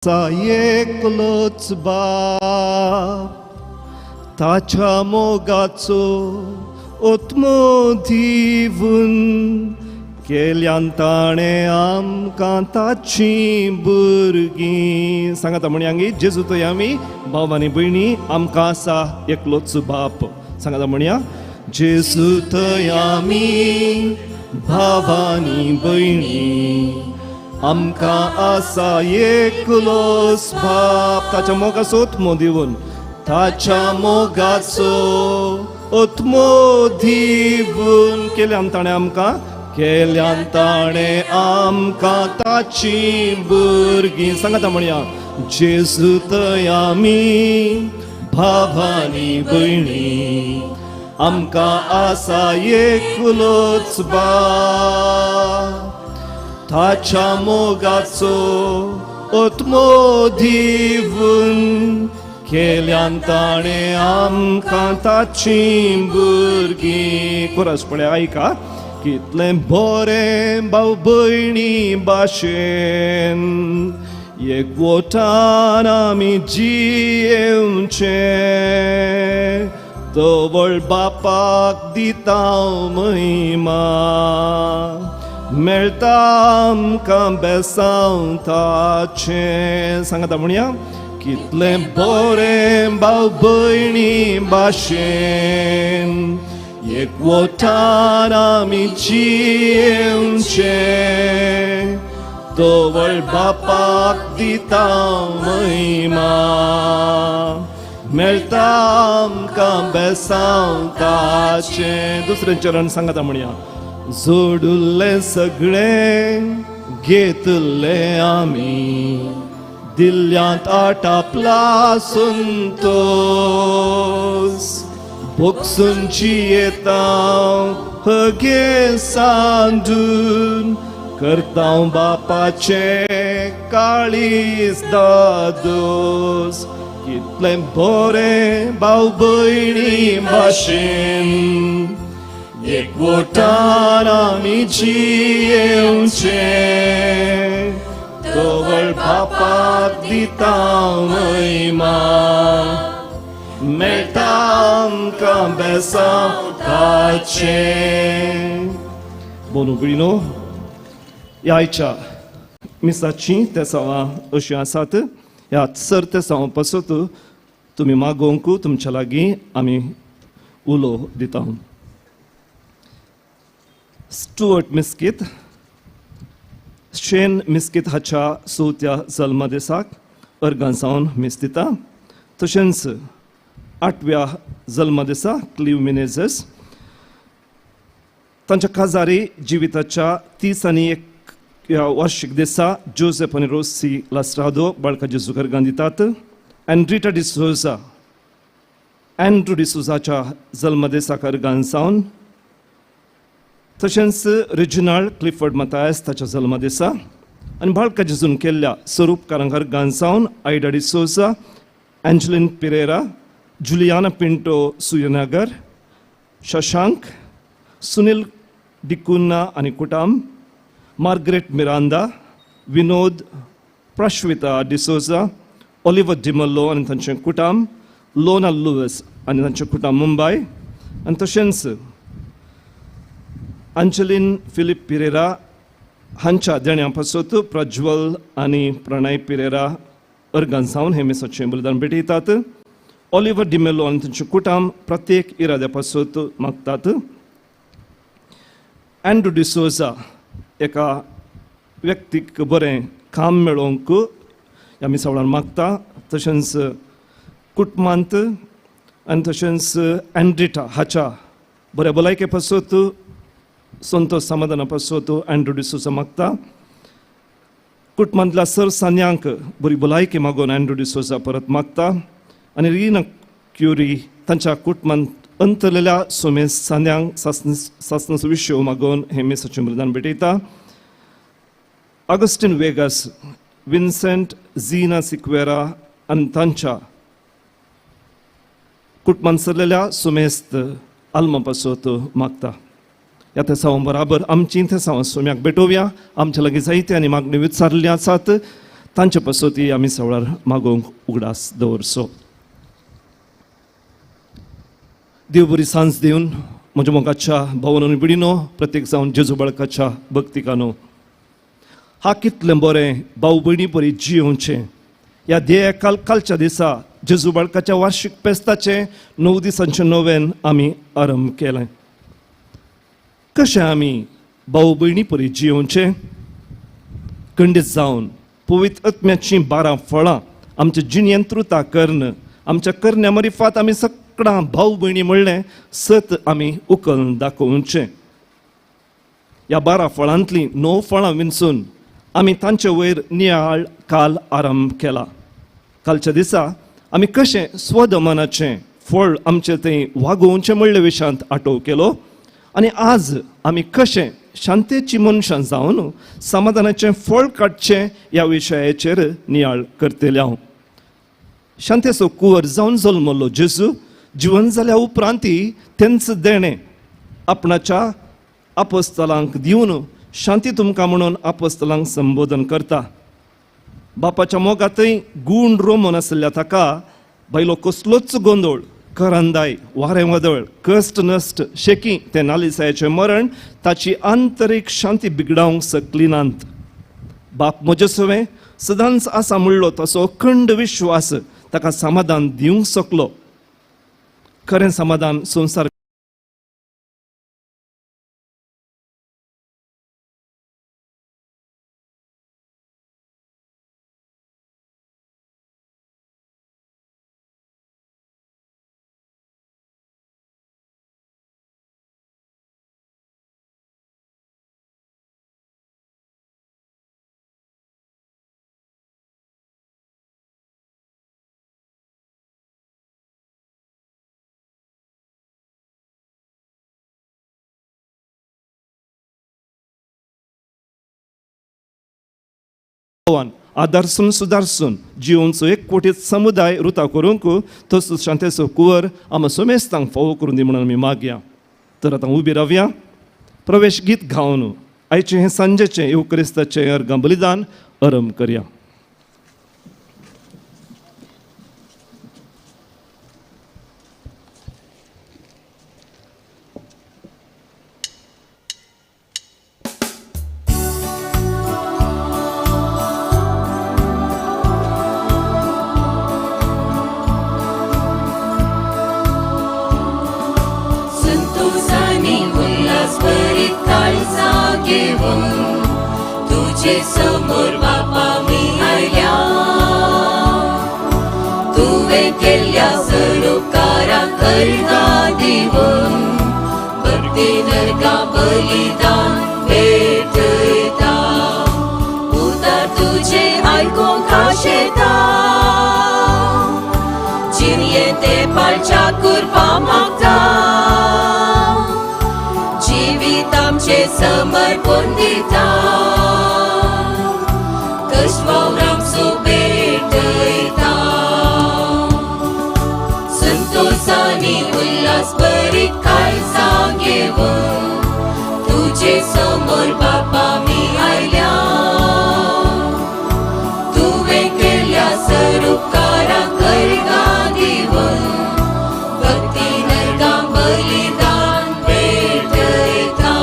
एकलोच बाप ताच्या मोगाचो ओत्मो दिवन केल्यान ताणें आमकां ताचीं भुरगीं. सांगाता म्हणया, जेजू थंय आमी भाव आनी भयणी, आमकां आसा एकलोच बाप. सांगाता म्हणया, जेजू थंय आमी भावानी भयणी, आमकां आसा एकलोच बाप. ताच्या मोगाचो ओत्मो दिवन, ताच्या मोगाचो ओत्मो दिवन केल्यान ताणें आमकां, केल्यान ताणें आमकां ताचीं भुरगीं. सांगाता म्हणया, जेजू थंय आमी भावानी भयणी, आमकां आसा एकलोच बाप. ताच्या मोगाचो ओत्मो दिवन केल्यान ताणें आमकां ताचीं भुरगीं. कोरस पळय, आयका. कितलें बरें भाव भयणी भाशेन एकवटान आमी जियेवचें, तवळ बापाक दिता महिमा, मेळटा आमकां बेसांव ताचें. सांगाता म्हणया, कितलें बरें भाव भयणी भाशेन एकवटान आमी जियेवचें, तवळ बापाक दिता महिमा, मेळटा आमकां बेसांव ताचें. दुसरें चरण सांगाता म्हणया, जोडुल्लें सगळें घेतलें आमी, दिल्ल्यांत आटापला संतोस, भोगसून जियेता हगे सांडून, करता बापाचें काळीज दादोस. कितलें बरें भाव भयणी भाशेन एकवटान आमी जियेवचें, तवळ बापाक दिता महिमा, मेळटा आमकां बेसांव ताचें. बोनू भयणो, ह्या आयच्या मिसाचीं तेसांवां अशीं आसात. ह्या सर तेसांवां पासत तुमी मागोवंक तुमच्या लागीं आमी उलो दिता. स्टुअर्ट मिस्कीत, शेन मिस्कीत हाच्या चवथ्या जल्मदिसाक अर्गां सावन मीस दिता. तशेंच आठव्या जल्मदिसा क्लिव मिनेझस, तांच्या काजारी जिविताच्या 31 ह्या वार्षिक दिसा जोसेफ आनी रोसी लास्ट्रादो बाळका जेजूक अर्गां दितात. एन्ड्रिटा डिसोजा, एंड्रू डिसोजाच्या जल्मदिसाक अर्गां सावन. तशेंच रिजिनाल्ड क्लिफर्ड मतायस ताच्या जल्मदिसा आनी बाळका जेजून केल्ल्या स्वरूपकारांक अर्गां सावन Ida D'Souza, Angeline Pereira, Juliana Pinto Suryanagar, Shashank, Sunil D'Cunha आनी कुटाम, मार्गरेट मिरांदा, विनोद प्रश्विता डिसोजा, ओलिवर डिमल्लो आनी तांचें कुटाम, लोना लुवस आनी तांचें कुटाम मुंबय, आनी तशेंच अंजलीन फिलीप पिरेरा हांच्या देण्या पासत प्रज्वल आनी प्रणय पिरेरा अर्गां सावन हे मिसाचें बलिदान भेटयतात. ऑलिवर डिमेलो आनी तांचें कुटाम प्रत्येक इराद्या पासत मागतात. अँड्रू डिसोजा एका व्यक्तीक बरें काम मेळोवंक ह्या मिसावळान मागता. तशेंच कुटुंबांत आनी तशेंच अँड्रिटा हाच्या बऱ्या भलायके पासत, संतोष समाधाना पासत अँड्रू डिसोजा मागता. कुटुंबांतल्या सर सान्यांक बरी भलायकी मागून अँड्रू डिसोजा परत मागता. आनी रिना क्युरी तांच्या कुटुंबांत अंतरलेल्या सोमेस सान्यांक सासनाचो विशय मागून हे मिसाचें बलिदान भेटयता. ऑगस्टीन वेगस, विन्सेंट झिना सिक्वेरा आनी तांच्या कुटुंबांत सरलेल्या सुमेस्त आल्मा पासत मागता. ह्या तेसांव बराबर आमची तेसांव सोम्याक भेटोवया. आमच्या लागीं जायते आनी मागण्यो विचारल्ली आसात. तांचे पासत आमी सवळार मागोवंक उगडास दवरचो. देव बरी सांज दिवन म्हज्या मोगाच्या भावन आनी भयणीनो, प्रत्येक जावन जेजू बाळकाच्या भक्तिकानो, हा कितलें बरें भाव भयणी बरी जियोवचें ह्या ध्येय काल कालच्या दिसा जेजू बाळकाच्या वार्षिक फेस्ताचें 9 दिसांचें नोवेन आमी आरंभ केलें. कशें आमी भाव भयणी परी जियोवचें? खंडीत जावन पवित्र आत्म्याचीं 12 फळां आमच्या जिणेंत रुता कर्ण आमच्या करण्या मरिफात आमी सगळां भाव भयणी म्हणलें सत आमी उकल दाखोवचें. ह्या 12 फळांतलीं 9 फळां विंचून आमी तांचे वयर नियाळ काल आरंभ केला. कालच्या दिसा आमी कशें स्वदमनाचें फळ आमचें थंय वागोवचें म्हणले विशयांत आटोव केलो आनी आज आमी कशें शांतेची मनशां जावन समाधानाचें फळ काडचें ह्या विशयाचेर नियाळ करतले हांव. शांतेचो कुंवर जावन जल्मलो जेजू जिवन जाल्या उपरांती तेंच देणें आपणाच्या आपस्तलांक दिवन शांती तुमकां म्हणून आपस्तलांक संबोधन करता. बापाच्या मोगांतय गूण रोमन आशिल्ल्या ताका बायलो कसलोच गोंदोळ, करंदाय, वारें वादळ, कश्ट नश्ट, शेकी तें नालिसायेचें मरण ताची आंतरीक शांती बिगडावंक शकली नात. बाप म्हजे सवें सदांच आसा म्हणलो तसो अखंड विश्वास ताका समाधान दिवंक शकलो. खरें समाधान संवसार आदारसून सुदारसून जिवनचो एक कोटीत समुदाय रुता करूंक तसो शांतेचो कुंवर आमा सोमेस्तांक फावो करून दी म्हणून आमी मागया. तर आतां उबी रावया, प्रवेश गीत गावन आयचें हें सांजेचें येव क्रिस्ताचें अर्गां बलिदान आरंभ करया. तुझे समोर बापा मी आयल्या, तुवें केल्ल्या सरुकारा करगा दिवन भक्ती नरका बलिदान भेटयता. उतार तुझे आयकूंक आशेता, जिणयें ते पाळच्या कुरपा मागता, जिवीत आमचें समर्पण दिता. संतोषानी उल्हास भरीत काळजां घेवन तुझे समोर बापा मी आयल्या, तुवें केल्ल्या सरुकारा करगा दिवन भक्ती नरकां बलिदान भेटयता.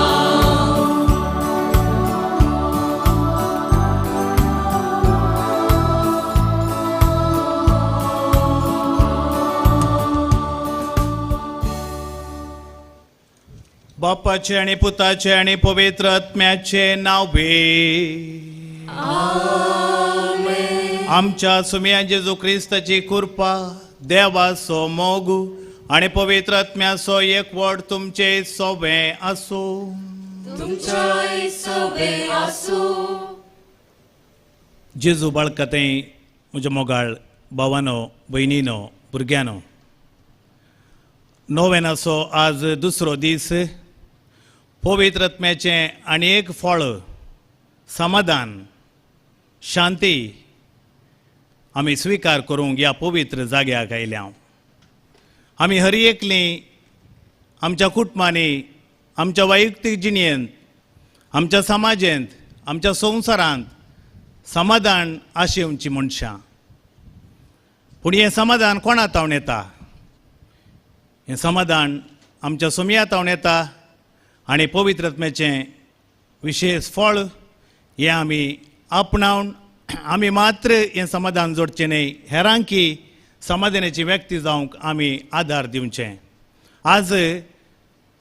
बापाचे आणि पुताचे आणि पवित्र आत्म्याचे नावे आमच्या सुम्या जेजू क्रिस्ताची कृपा, देवाचो मोग आणि पवित्र आत्म्याचो एकवट तुमचे सोबे आसूं. तुमच्याय सोबे आसूं. जेजू बाळकते म्हज्या मोगाळ भावानो, भयणीनो, भुरग्यानो, नोवेनाचो आज दुसरो दीस. पवित्र आत्म्याचें आनी एक फळ समाधान, शांती आमी स्विकार करूंक ह्या पवित्र जाग्याक आयल्या. आमी हर एकली आमच्या कुटुंबांनी, आमच्या वैयक्तीक जिणेंत, आमच्या समाजेंत, आमच्या संवसारांत समाधान आशेवची मनशां. पूण हें समाधान कोणा तावन येता? हें समाधान आमच्या सोमया तावन येता आनी पवित्र आत्म्याचें विशेश फळ हें आमी आपणावन आमी मात्र हें समाधान जोडचें न्हय, हेरांकी समाधानाची व्यक्ती जावंक आमी आदार दिवचें. आज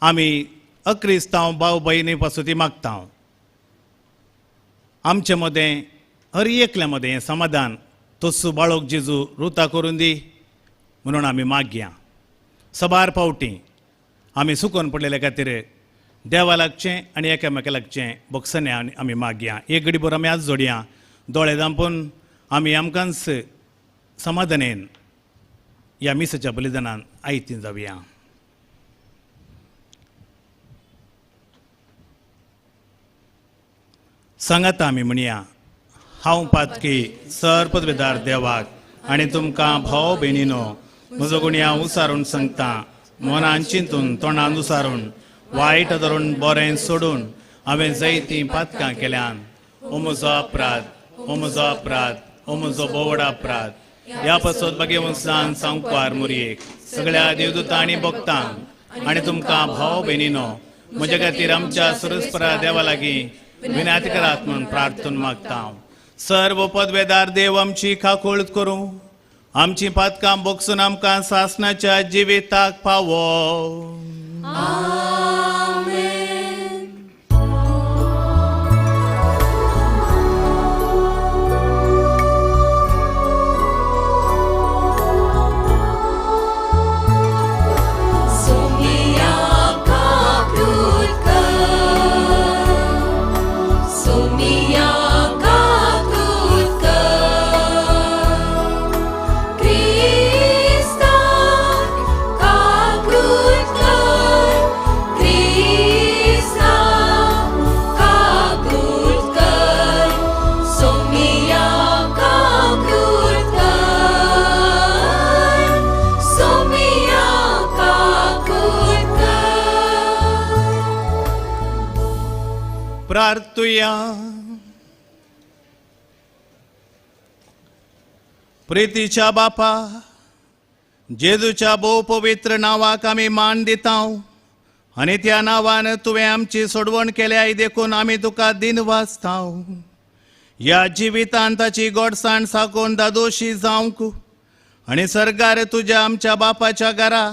आमी अक्रिस्तांव भाव भयणी पासून ती मागता, आमचे मदें हर एकल्या मदें हें समाधान तस्सू बाळोक जेजू रुता करून दी म्हणून आमी मागया. सबार पावटी आमी सुकोन पडलेल्या खातीर देवा लागचें आनी एकामेका लागचें बक्षणे आमी मागया. एक घडीभर आमी आज जोडया, दोळे धांपून आमी आमकांच समाधानेन ह्या मिसाच्या बलिदानान आयती जावया. सांगाता आमी म्हणया, हांव पातकी सर पदवेदार देवाक आनी तुमकां भाव भयणीनो म्हजो गुणया उसारून सांगता, मनान चिंतून तोंडान उसारून वायट धरून बरें सोडून हांवें जायतीं पातकां केल्यान. ओ म्हजो अपराध, ओ म्हजो अपराध, ओ म्हजो बोवड अपराध. ह्या पासत बागेवंसान सांगपार मुरयेक सगळ्या देवदूतां आनी भक्तांक आनी तुमकां भाव भयणीनो म्हज्या खातीर आमच्या सुरस्परा देवा लागीं विनंती करात म्हणून प्रार्थना मागता. सर्व पदवेदार देव आमची खाकोळ करूं, आमची पातकां बगसून आमकां सासणाच्या जिविताक पावो. प्रार्थुया. प्रितीच्या बापा, जेजूच्या भोव पवित्र नांवाक आमी मान दिता आनी त्या नांवान तुवें आमची सोडवण केल्या देखून आमी तुका दिन वाचता. ह्या जिवितान ताची गोडसाण साकून दादोशी जावंक आनी सरकार तुज्या आमच्या बापाच्या घरा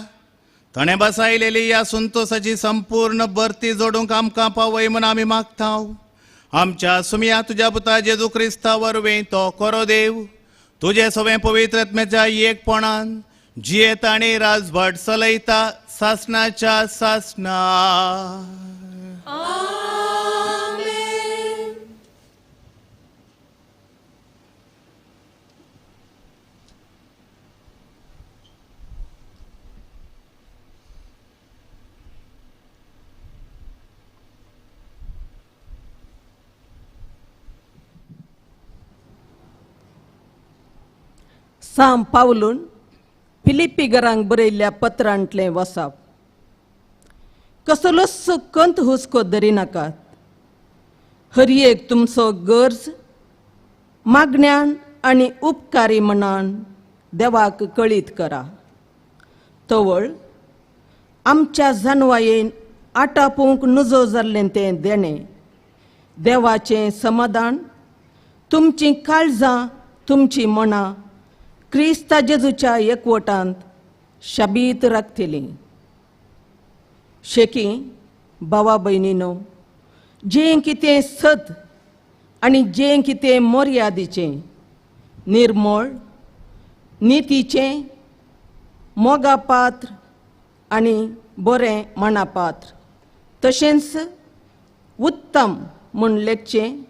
ताणें बसायलेली ह्या संतोसाची संपूर्ण भरती जोडूंक आमकां पावय म्हूण आमी मागता. आमच्या सुमया तुज्या पुता जेजू क्रिस्ता वरवीं तो खरो देव तुजें सगळें पवित्र आत्म्याच्या एकपणान जियेता आनी राजभट चलयता सासणाच्या सासणा. साम पावलून फिलिप्पी घरांक बरयल्ल्या पत्रांतलें वसाप. कसलोच कंत हुस्को धरिनाकात, हर एक तुमचो गरज मागण्यान आनी उपकारी मनान देवाक कळीत करा. तवळ आमच्या जानवायेन आटापूंक नुजो जाल्लें तें देणें देवाचें समाधान तुमचीं काळजां तुमचीं मनां क्रिस्ता जेजूच्या एकवटांत शाबीत राखतली. शेकी भावा भयणीनो, जें कितें सत आनी जें कितें मर्यादीचें, निर्मळ, नितीचें, मोगापात्र आनी बरें मनापात्र तशेंच उत्तम म्हूण लेखचें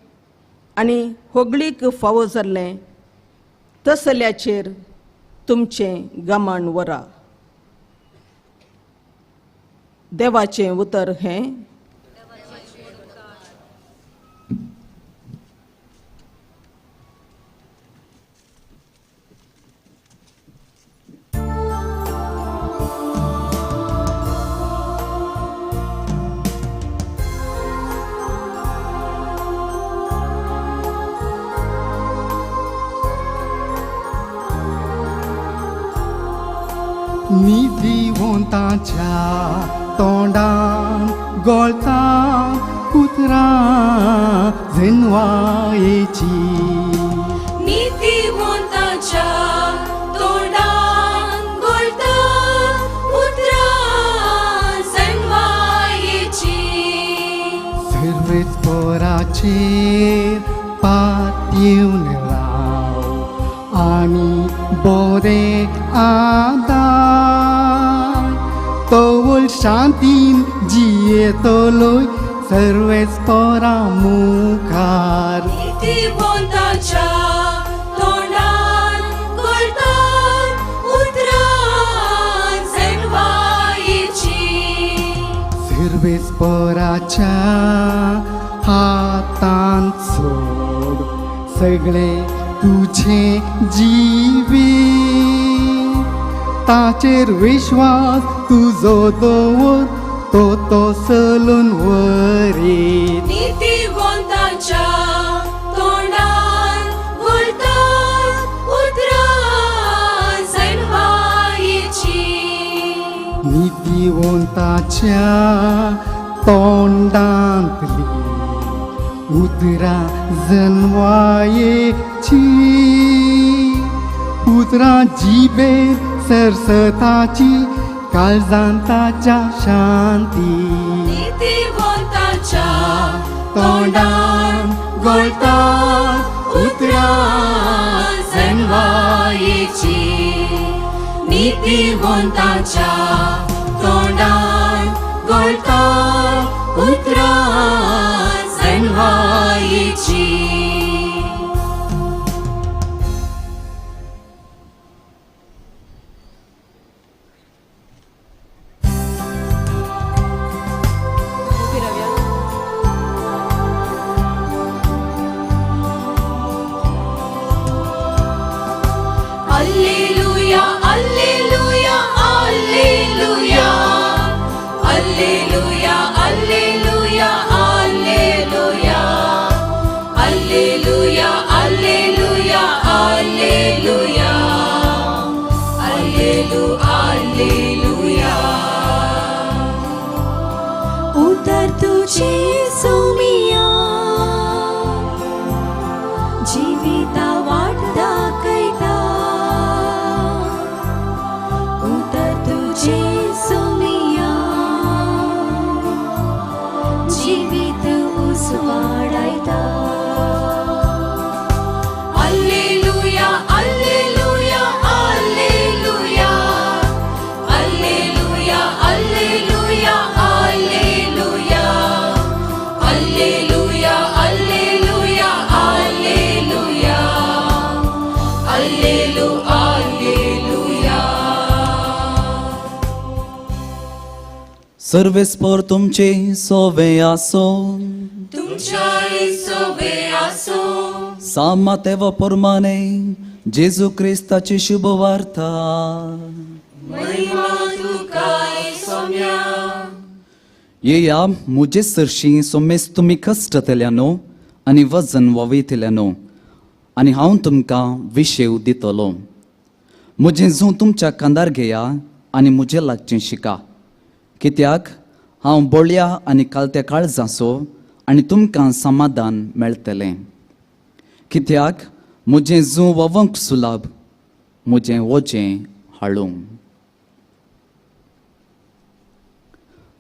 आनी होगळीक फावो जाल्लें तसल्याचेर तुमचें गमन वरा. देवाचें उतर हें. निधिवंताच्या तोंडान गळता उतरां जनवायेची. नीतिवंताच्या तोंडान गळता उतरां जनवायेची. सर्वेस्पराचेर पात येवन राव आनी बरें आदार तवळ शांतीन जियेतलोय सर्वेस्परा मुखार. नीतिवंताच्या तोंडान गळता उतरां जनवायेची. सर्वेस्पराच्या हातान सोड सगळें तुजें जिवीत, ताचेर विश्वास तुजो दवर तो तो चलून वरीत. नीतिवंताच्या तोंडान गळता उतरां जनवायेची. निधिवंताच्या तोंडांतली उतरां जनवायेची, उतरां जिबेर सरसताची काळजान ताच्या शांती. नीतिवंताच्या तोंडान गळता उतरां जनवायेची. नीतिवंताच्या तोंडान गळता उतरां जनवायेची. Alleluia, alleluia, alleluia. Alleluia, alleluia, alleluia. Alleluia, alleluia, alleluia. Alleluia. उतर तुझे सोमिया जिविता वाट दाखयता. उतर तुझे सोमिया जिवीत उजवाडायता. Alleluia, alleluia, alleluia. Alleluia, alleluia, alleluia. Alleluia, alleluia, alleluia. Alleluia. सर्वेस्पर तुमचे सोवे आसो. तुमच्या सोबे आसो. सामातेव प्रमाणे जेजू क्रिस्ताची शुभवार्ता. महिमा तुकाय सोम्या. येया म्हजे सरशीं सोमेस तुमी कश्टतल्या न्हू आनी वजन वावयतल्या न्हू आनी हांव तुमकां विशेव दितलो. म्हजें जूं तुमच्या खांदार घेया आनी म्हजें लागचें शिका, कित्याक हांव बोळया आनी कालत्या काळजाचो आनी तुमकां समाधान मेळटलें. कित्याक म्हजें जूं ववंक सुलाभ, म्हजें वजें हाडूंक.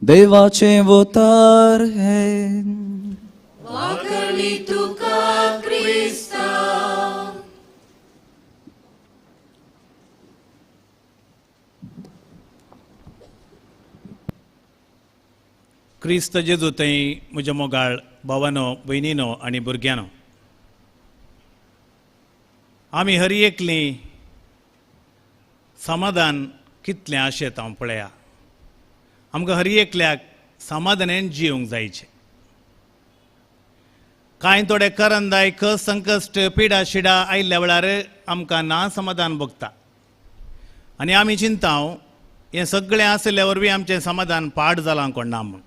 देवाचें उतर हें. वाकणी तुका क्रिस्ता. क्रिस्त जेजू थंय म्हज्या मोगाळ भावानो, भयणीनो आनी भुरग्यांनो, आमी हर एकलीं समाधान कितलें आशेत हांव पळया. आमकां हर एकल्याक समाधानान जिवंक जायचें. कांय थोडे करंदाय कस संकश्ट पिडा शिडा आयिल्ल्या वेळार आमकां ना समाधान भोगता आनी आमी चिंता हें सगळें आशिल्ल्या वरवीं आमचें समाधान पाड जालां कोण ना म्हूण.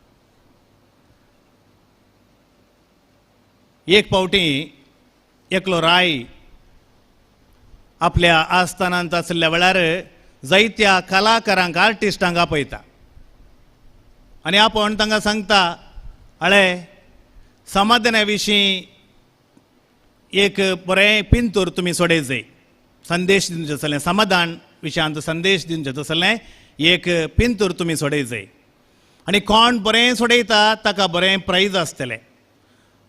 एक फावटी एकलो राय आपल्या आस्थानांत आशिल्ल्या वेळार जायत्या कलाकारांक आर्टिस्टांक आपयता आनी आपोवन तांकां सांगता, अळे समाधाना विशीं एक बरें पिंतूर तुमी सोडय जाय, संदेश दिवचें आसलें, समाधान विशयांत संदेश दिवचें आसलें एक पिंतूर तुमी सोडय जाय आनी कोण बरें सोडयता ताका बरें प्रायज आसतलें.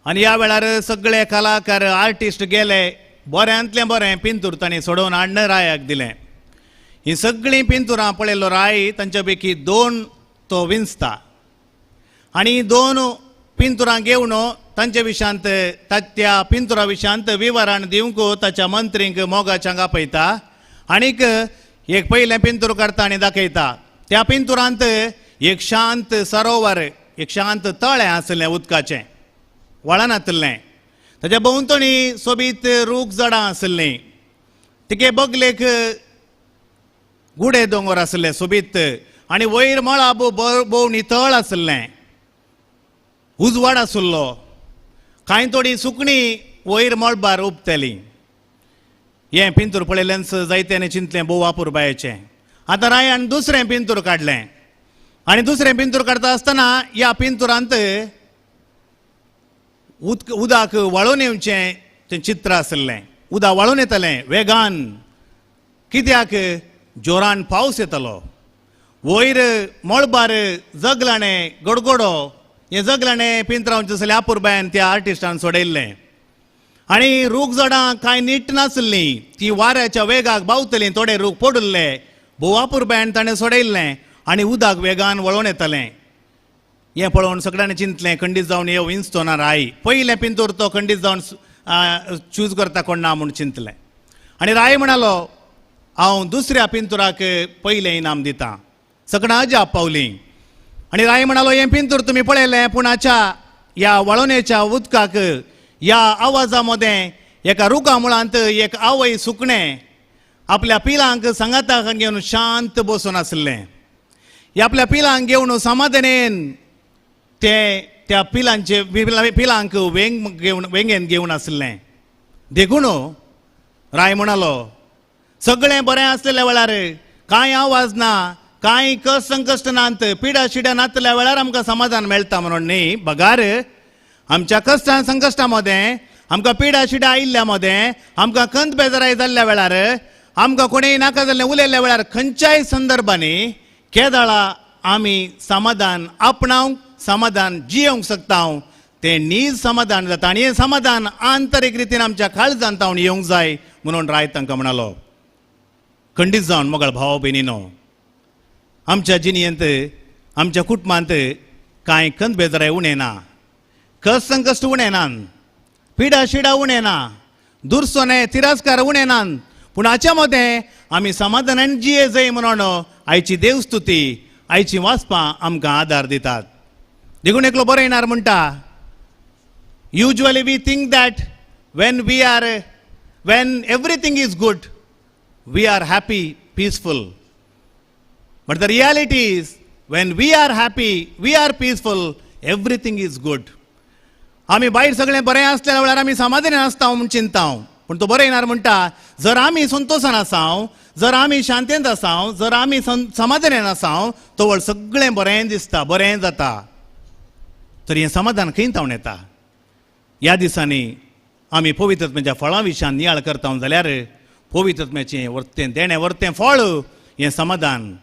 आनी ह्या वेळार सगळे कलाकार आर्टिस्ट गेले, बऱ्यांतलें बरें पिंतूर तांणी सोडोवन हाडून रायाक दिलें. हीं सगळीं पिंतुरां पळयलो राय तांच्या पैकी 2 तो विंचता आनी 2 पिंतुरां घेवन तांच्या विशयांत त्या पिंतुरा विशयांत विवरण दिवंक ताच्या मंत्रींक मोगाच्यांक आपयता आनीक एक पयलें पिंतूर काडटा आनी दाखयता. त्या पिंतुरांत एक शांत सरोवर, एक शांत तळें आसलें, उदकाचें वळनातलें, ताच्या भोंवतणी सोबीत रूख झाडां आसलीं, तिके बगलेक गुडे दोंगर आसले सोबीत आनी वयर मळाब भोव नितळ आसलें, उजवाड आसलो, कांय थोडीं सुकणीं वयर मळबार उबतलीं. हें पिंतूर पळयल्यान जायत्यानी चिंतलें भोव अपुरबायेचें. आतां रायान दुसरें पिंतूर काडलें आनी दुसरें पिंतूर काडटा आसतना ह्या पिंतुरांत उदक वाळून येवचें तें चित्र आसलें, उदक वाळून येतलें वेगान, कित्याक जोरान पावस येतलो, वयर मळबार जगलाणें गडगडो, हें जगलाणें पिंतरावचें आसलें अपुरबायेन त्या आर्टिस्टान सोडयल्लें. आनी रूख झाडां कांय नीट नासलीं, ती वाऱ्याच्या वेगाक बावतलीं, थोडे रूख पडिल्ले, भोव अपुरबायेन ताणें सोडयल्लें आनी उदक वेगान वळोवन येतलें. हें पळोवन सगळ्यांनी चिंतलें खंडीत जावन येव विंचतो ना राय, पयलें पिंतूर तो खंडीत जावन चूज करता कोण ना म्हूण चिंतलें. आनी राय म्हणालो, हांव दुसऱ्या पिंतुराक पयलें इनाम दितां. सगळ्यां अजाप पावलीं आनी राय म्हणालो, हें पिंतूर तुमी पळयलें, पूण आच्या ह्या वळोवणेच्या उदकाक ह्या आवाजा मदें एका रुखा मुळांत एक आवय सुकणें आपल्या पिलांक सांगाताक घेवन शांत बसून आसलें. ह्या आपल्या पिलांक घेवन समाधानेन ते त्या पिलांचे पिलांक वेंग घेवन वेंगेन घेवन आसलें. देखून राय म्हणालो, सगळें बरें आसलेल्या वेळार कांय आवाज ना, कांय कस संकश्ट नात, पिडा शिडा नातल्या वेळार आमकां समाधान मेळटा म्हणून न्ही, बगार आमच्या कश्टां संकश्टां मदें, आमकां पिडा शिडा आयिल्ल्या मदें, आमकां खंत बेजाराय जाल्ल्या वेळार, आमकां कोणीय नाका जाल्लें उलयल्ल्या वेळार, खंयच्याय संदर्भांनी केदाळा आमी समाधान आपणावंक, समाधान जियोवंक शकता, तें नीज समाधान जाता आनी हें समाधान आंतरीक रितीन आमच्या काळजांत तावन येवंक जाय म्हणून राय तांकां म्हणालो. खंडीत जावन मोगाळ भाव भयणीनो, आमच्या जिणेंत आमच्या कुटुंबांत कांय खंत बेजाराय उणें ना, कस संकश्ट उणें ना, पिडा शिडा उणें ना, दुरसोने तिरस्कार उणें ना, पूण हाच्या मदें आमी समाधानान जिये जाय म्हणून आयची देवस्तुती, आयची वाचपां आमकां आदार दितात. देखून एकलो बरयणार म्हणटा, usually we think that when everything is good we are happy, peaceful, but the reality is when we are happy, we are peaceful, everything is good. आमी भायर सगळें बरें आसल्या वेळार आमी समाधानी आसता म्हूण चिंता, पूण तो बरयणार म्हणटा, जर आमी संतोशान आसाव, जर आमी शांतेंत आसाव, जर आमी समाधानान आसाव, तवळ सगळें बरें दिसता, बरें जाता. तर हें समाधान खंय तावन येता? ह्या दिसांनी आमी पवित्रत्म्याच्या फळां विशयान नियाळ करता जाल्यार पवित्रत्म्याचें वर्तें देणें वर्तें फळ हें समाधान.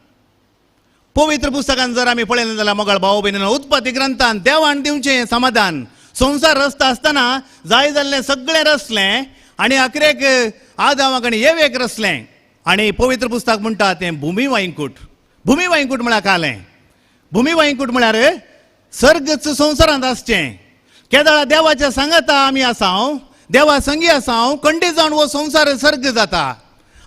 पवित्र पुस्तकान जर आमी पळयलें जाल्यार मोगाळ भाव भयणीनो, उत्पत्ती ग्रंथान देवान दिवचें हें समाधान. संवसार रचता आसतना जाय जाल्लें सगळें रचलें आनी अखेरेक आदामाक आनी एवेक रचलें आनी पवित्र पुस्तक म्हणटा तें भुमी वायंकूट. भुमी वायंकूट म्हळ्यार कालें, भुमी वायंकूट म्हळ्यार सर्गच संवसारांत आसचें. केदळा देवाच्या सांगाता आमी आसाव, देवा संगी आसाव, खंडीत जावन हो संवसार सर्ग जाता.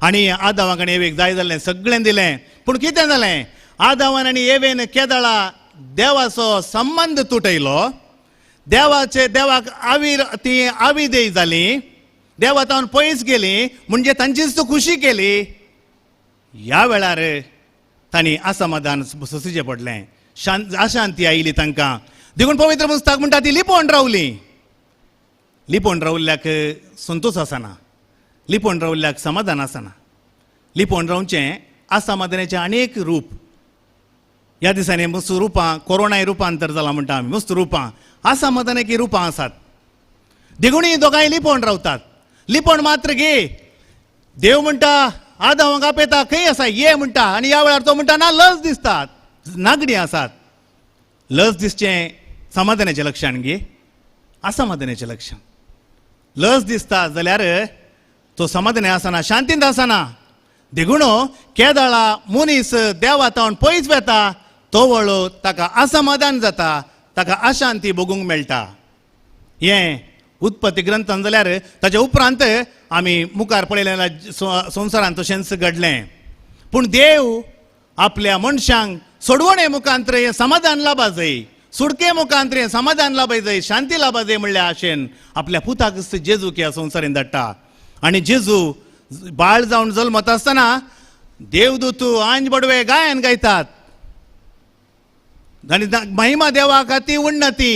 आनी आदामाक आनी एवेक जाय जाल्लें सगळें दिलें, पूण कितें जालें? आदावान आनी एवेन केदळा देवाचो संबंद तुटयलो, देवाचे देवाक आवीर ती आविदेय जाली, देवा तावन पयस गेली, म्हणजे तांचीच खुशी केली. ह्या वेळार तांणी असमाधान सोंसचें पडलें, अशांती आयली तांकां. देखून पवित्र पुस्तक म्हणटा ती लिपोवन रावली. लिपोवन रावल्ल्याक संतोश आसना, लिपोवन रावल्ल्याक समाधान आसना. लिपोवन रावचें असमाधानाचें अनेक रूप. ह्या दिसांनी मस्त रुपां कोरोनाय रुपांतर जालां म्हणटा आमी, मस्त रुपां असमाधानाची रुपां आसात. देगुणी दोगांय लिपोवन रावतात. लिपोवन मात्र गे देव म्हणटा आदांवाक आपयता खंय आसा ये म्हणटा, आनी ह्या वेळार तो म्हणटा ना लज दिसतात, नागडी आसात. लज दिसचें समाधानाचें लक्षण गे, असमाधानाचें लक्षण. लज दिसता जाल्यार तो समाधानी आसना, शांतींत आसना. देगुणो केदाळा मनीस देवा तावन पयस वेता तो वळो ताका असमाधान जाता, ताका अशांती भोगूंक मेळटा. हें उत्पत्ती ग्रंथान जाल्यार ताच्या उपरांत आमी मुखार पळयलें संवसारांत तशेंच घडलें. पूण देव आपल्या मनशांक सोडवणे मुखांतर हें समाधान लाबा जाय, सुडके मुखांतर हें समाधान लाबाय जाय, शांती लाबा जाय म्हणल्या आशेन आपल्या पुताक जेजूक ह्या संवसारीन धाडटा. आनी जेजू बाळ जावन जल्मत आसतना देवदूत आंज बडवे गायन गायतात आनी महिमा देवाक ती उन्नती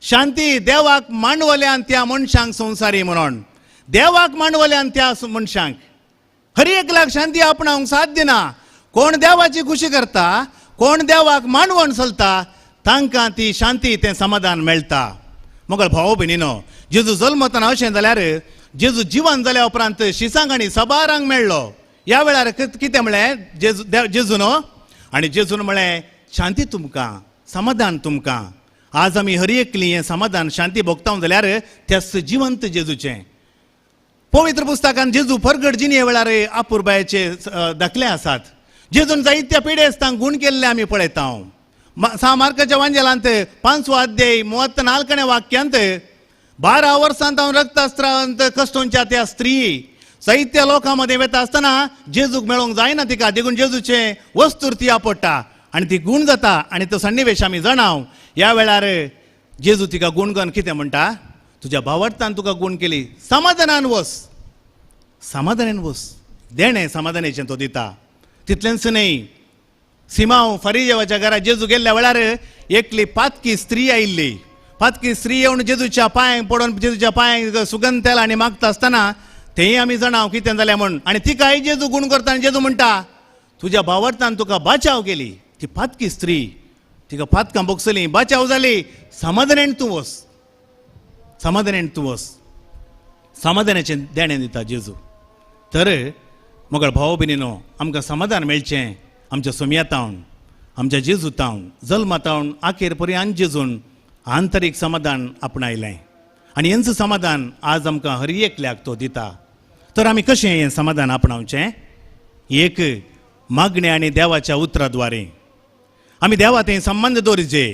शांती देवाक मांडवल्यान त्या मनशांक संवसारी म्हणून, देवाक मांडवल्यान त्या मनशांक हर एकल्याक शांती आपणावंक साध्य ना. कोण देवाची खुशी करता, कोण देवाक मांडवण चलता तांकां ती शांती तें समाधान मेळटा. मगळ भाव भयणीनो, जेजू जल्मतना अशें जाल्यार जेजू जिवन जाल्या उपरांत शिसांक आनी सबारांक मेळ्ळो. ह्या वेळार कितें म्हणलें जेजू जेजून, आनी जेजून म्हणलें शांती तुमकां, समाधान तुमकां. आज आमी हर एकली हें समाधान शांती भोगता जाल्यार त्याच जिवंत जेजूचें. पवित्र पुस्तकान जेजू परगट जिणे वेळार अपुरबायेचे दाखले आसात. जेजून जायत्या पिडेस्तांक गूण केल्ले आमी पळयता. सा मार्काच्या वांजेलांत 5वो अध्याय 34 वाक्यांत 12 वर्सांत हांव रक्तस्त्रावांत कश्टोंच्या त्या स्त्री जायत्या लोकां मदें वेता आसतना जेजूक मेळोंक जायना तिका, देखून जेजूचें वस्तूर ती आपडटा आनी ती गूण जाता. आनी तो सन्निवेश आमी जाणाव. ह्या वेळार जेजू तिका गूण करून कितें म्हणटा, तुज्या भावार्थान तुका गूण केली, समाधानान वस, समाधानान वस. देणें समाधानाचें तो दिता. तितलेंच न्हय, सिमांव फरिजेवाच्या घरा जेजू गेल्ल्या वेळार एकली पातकी स्त्री आयिल्ली. पातकी स्त्री येवन जेजूच्या पांयांक पडून जेजूच्या पांयांक सुगंध तेल आनी मागता आसतना तेंय आमी जाणाव कितें जालें म्हूण. आनी तिकाय जेजू गूण करता आनी जेजू म्हणटा तुज्या भावार्थान तुका बाचाव केली. ती पातकी स्त्री तिका पातकां भोगसली, बाचाव जाली, समाधानान तूं वस, समाधानान तूं वस. समाधानाचें देणें दिता जेजू. तर मगळ भाव भयणीनो, आमकां समाधान मेळचें आमच्या सोमया तावन, आमच्या जेजू तावन, जल्मा तावन आखेर पर्यंत जेजून आंतरीक समाधान आपणायलें आनी हेंच समाधान आज आमकां हर एकल्याक तो दिता. तर आमी कशें हें समाधान आपणावचें? एक मागणें आनी देवाच्या उतरा द्वारे आमी देवा थंय संबंद दवरिजे.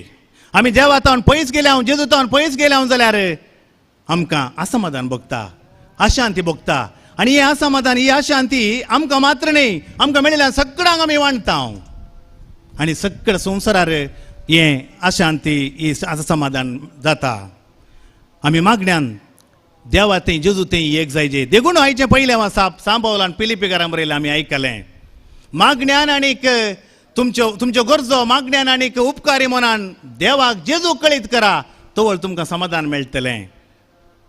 आमी देवा तावन पयस गेले हांव, जेजू तावन पयस गेले हांव जाल्यार आमकां असमाधान भोगता, अशांती भोगता. आनी हें असमाधान, ही अशांती आमकां मात्र न्हय, आमकां मेळिल्ल्या सगळ्यांक आमी वांटता. आनी सगळ्या संवसारार हें अशांती, ही असमाधान जाता. आमी मागण्यान देवा थंय जेजू थंय एक जायजे. देखून आयचें पयलें आसा सांबावलान पिलिपीकारां बरयलें आमी आयकलें, मागण्यान आनीक तुमच्यो तुमच्यो गरजो मागण्यान आनीक उपकारी मनान देवाक जेजू कळीत करा, तवळ तुमकां समाधान मेळटलें.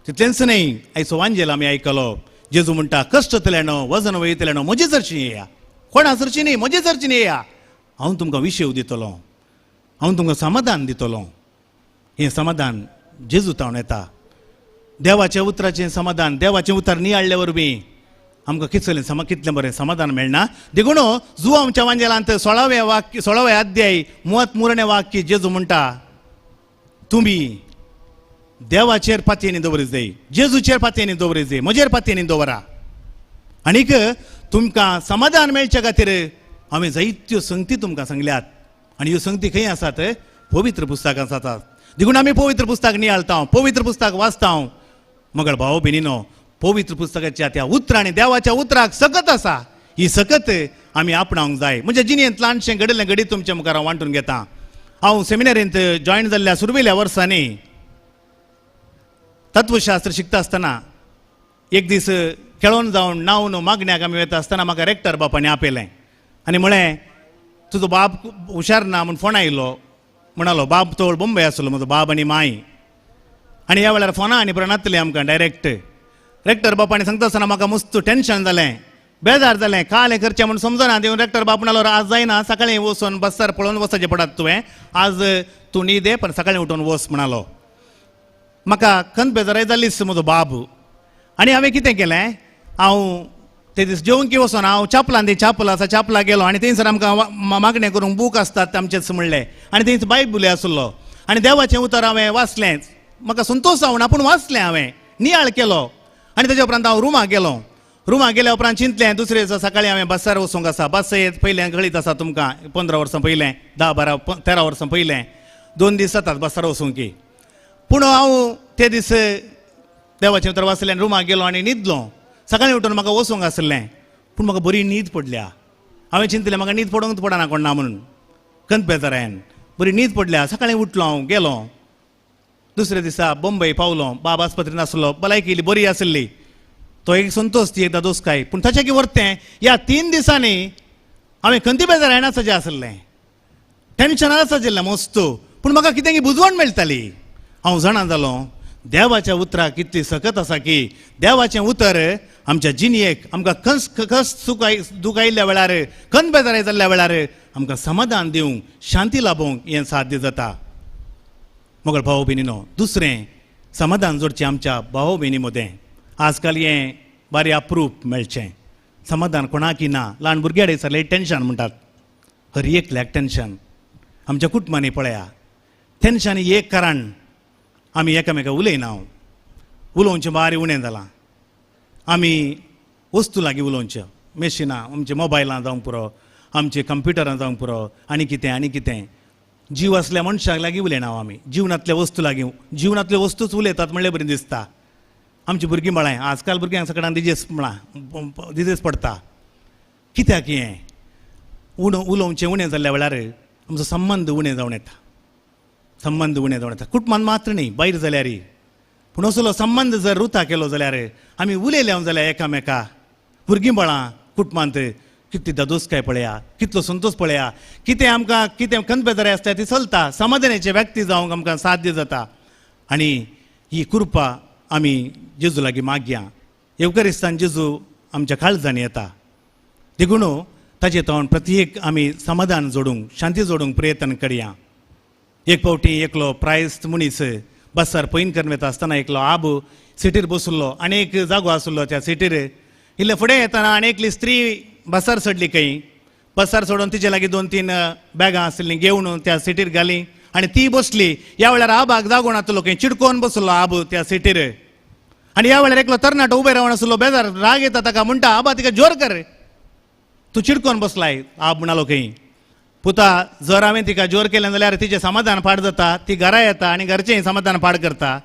तितलेंच न्हय, आयचो वांजेल आमी आयकलो जेजू म्हणटा कश्टतल्यानो वजन वयतल्यानो म्हजे सरशी येया, कोणा सरशी न्हय, म्हजे सरशी येया, हांव तुमकां विशेव दितलो, हांव तुमकां समाधान दितलो. हें समाधान जेजू तावन येता. देवाच्या उतराचें समाधान, देवाचें उतर नियाळ्ळे वरवीं आमकां कितलें समा कितलें बरें समाधान मेळना. देखून जुवांच्या वांजेलांत 16व्या वाक्य 16व्या अध्याय 33 वाक्य जेजू म्हणटा तुमी देवाचेर पातयेनी दवरी जाय, जेजूचेर पातयेनी दवरी जाय, म्हजेर पातयेनी दवरा. आनीक तुमकां समाधान मेळचे खातीर हांवें जायत्यो संगती तुमकां सांगल्यात. आनी ह्यो संगती खंय आसात? पवित्र पुस्तकांत आसात. देखून आमी पवित्र पुस्तक नियाळता, पवित्र पुस्तक वाचता. मगळ भाव भयणीनो, पवित्र पुस्तकाच्या त्या उतरांनी देवाच्या उतराक सकत आसा. ही सकत आमी आपणावंक जाय. म्हणजे जिणेंत ल्हानशें घडिल्लें घडीत तुमच्या मुखार हांव वांटून घेता. हांव सेमिनारींत जॉयन जाल्ल्या सुरवेल्या वर्सांनी तत्वशास्त्र शिकता आसतना एक दीस खेळोन जावन न्हावन मागण्याक आमी वता आसतना म्हाका रेक्टर बापांनी आपयलें आनी म्हळें तुजो बाप हुशार ना म्हूण फोन आयलो. म्हणालो बाप तोळ बोंबय आसलो म्हजो बाब आनी माय. आनी ह्या वेळार फोनां आनी प्रणतले आमकां डायरेक्ट. रेक्टर बापांनी सांगता आसतना म्हाका मस्त टेंशन जालें. बेजार जालें काल हें करचें म्हूण समजना. देवन रेक्टर बाब म्हणालो आज जायना, सकाळीं वचून बस्सार पळोवन वचचें पडत तुवें, आज तूं न्हीद पण सकाळीं उठून वच म्हणालो. म्हाका खंत बेजाराय जालीच म्हजो बाब. आनी हांवें कितें केलें, हांव ते दीस जेवंक वचोन हांव चापलान ती चापल आसा चापला गेलो आनी थंयसर आमकां मागणें करूंक बूक आसतात आमचेच म्हणलें आनी थंयच बायबल आसलो आनी देवाचें उतर हांवें वाचलें. म्हाका संतोश जावना पूण वाचलें हांवें, नियाळ केलो. आनी तेज्या उपरांत हांव रुमाक गेलो. रुमाक गेल्या उपरांत चिंतलें दुसरे दिसा सकाळीं हांवें बसार वचूंक आसा. बस पयलें कळीत आसा तुमकां, 15 वर्सां पयलें, 10, 12, 13 वर्सां पयलें, 2 दीस जातात बसार वचूंक की. पूण हांव ते दीस देवाचें उतर वाचलें आनी रुमाक गेलो आनी न्हिदलो. सकाळीं उठून म्हाका वचूंक आसलें पूण म्हाका बरी न्हीद पडल्या. हांवें चिंतलें म्हाका न्हीद पडूंक पडना कोण ना म्हणून, खंत बेजारायन बरी न्हीद पडल्या. सकाळीं उठलो हांव गेलो. दुसऱ्या दिसा बंबय पावलो. बाब आस्पत्रेंत आसलो, भलायकी इल्ली बरी आसली, तो एक संतोश ती एकदां दोसकाय. पूण ताचें की वरतें ह्या 3 दिसांनी हांवें खंती बेजारायन आसचें आसलें, टेन्शन आसचें मस्त. पूण म्हाका कितें की बुजवण मेळटाली. हांव जाणा जालो देवाच्या उतराक कितली सकत आसा की देवाचें उतर आमच्या जिणयेक आमकां कस कस सुखाय दुखायल्ल्या वेळार, खंत बेजाराय जाल्ल्या वेळार आमकां समाधान दिवंक, शांती लाभोवंक हें साध्य जाता. मगळ भाव भयणीनो, दुसरें समाधान जोडचें आमच्या भाव भयणी मदें. आजकाल हें बारी अप्रूप मेळचें समाधान कोणाकी ना. ल्हान भुरग्यां सगळें टेन्शन म्हणटात, हर एकल्याक टेन्शन. आमच्या कुटुंबांनी पळया टेन्शन एक कारण आमी एकामेका उलयना, उलोवचें बारी उणें जालां. आमी वस्तू लागीं उलोवचें, मेशिनां आमच्या मोबायलां जावंक पुरो, आमचे कंप्युटरां जावंक पुरो, आनी कितें आनी कितें. जीव आसल्या मनशाक लागीं उलयना आमी, जिवनांतल्या वस्तू लागीं, जिवनांतल्यो वस्तूच उलयतात म्हणल्यार बरें दिसता. आमची भुरगीं म्हळां आजकाल भुरग्यांक सगळ्यांक दिजेस म्हळां दिजेस पडटा. कित्याक हें उलोवचें उणें जाल्ल्या वेळार आमचो संबंद उणें जावन येता, संबंद उणें जावन येता. कुटुंबान मात्र न्ही, भायर जाल्यार. पूण असलो संबंद जर रुता केलो जाल्यार आमी उलयले जाल्यार एकामेका, भुरगीं बळां कुटुंबांत कितली दादोसकाय पळया, कितलो संतोश पळया, कितें आमकां कितें खंत बेजाराय आसता ती चलता, समाधानाचे व्यक्ती जावंक आमकां साध्य जाता. आनी ही कृपा आमी जेजू लागीं मागया. येवकरिस्तान जेजू आमच्या काळजांनी येता, देखून ताचे तोंड प्रत्येक आमी समाधान जोडूंक, शांती जोडूंक प्रयत्न करया. एक फावटी एकलो प्रायस्त मनीस बसार पैन करून वता आसतना एकलो आब सिटीर बसलो आनी एक जागो आसलो त्या सिटीर. इल्ले फुडें येतना आनी एकली स्त्री बसार चडली खंय, बसार चडोवन तिचे लागीं 2-3 बॅगां आसलीं घेवन त्या सिटीर घाली आनी ती बसली. ह्या वेळार आबाक जागो नातलो खंय, चिडकोन बसलो आब त्या सिटीर. आनी ह्या वेळार एकलो तरणाटो उबे रावन आसलो, बेजार राग येता ताका, म्हणटा आबा तिका जोर कर, तूं चिडकोन बसलाय. आब म्हणालो खंय, पुता जर हांवें तिका जोर केलें जाल्यार तिचें समाधान पाड जाता, ती घरा येता आनी घरचें समाधान पाड करता.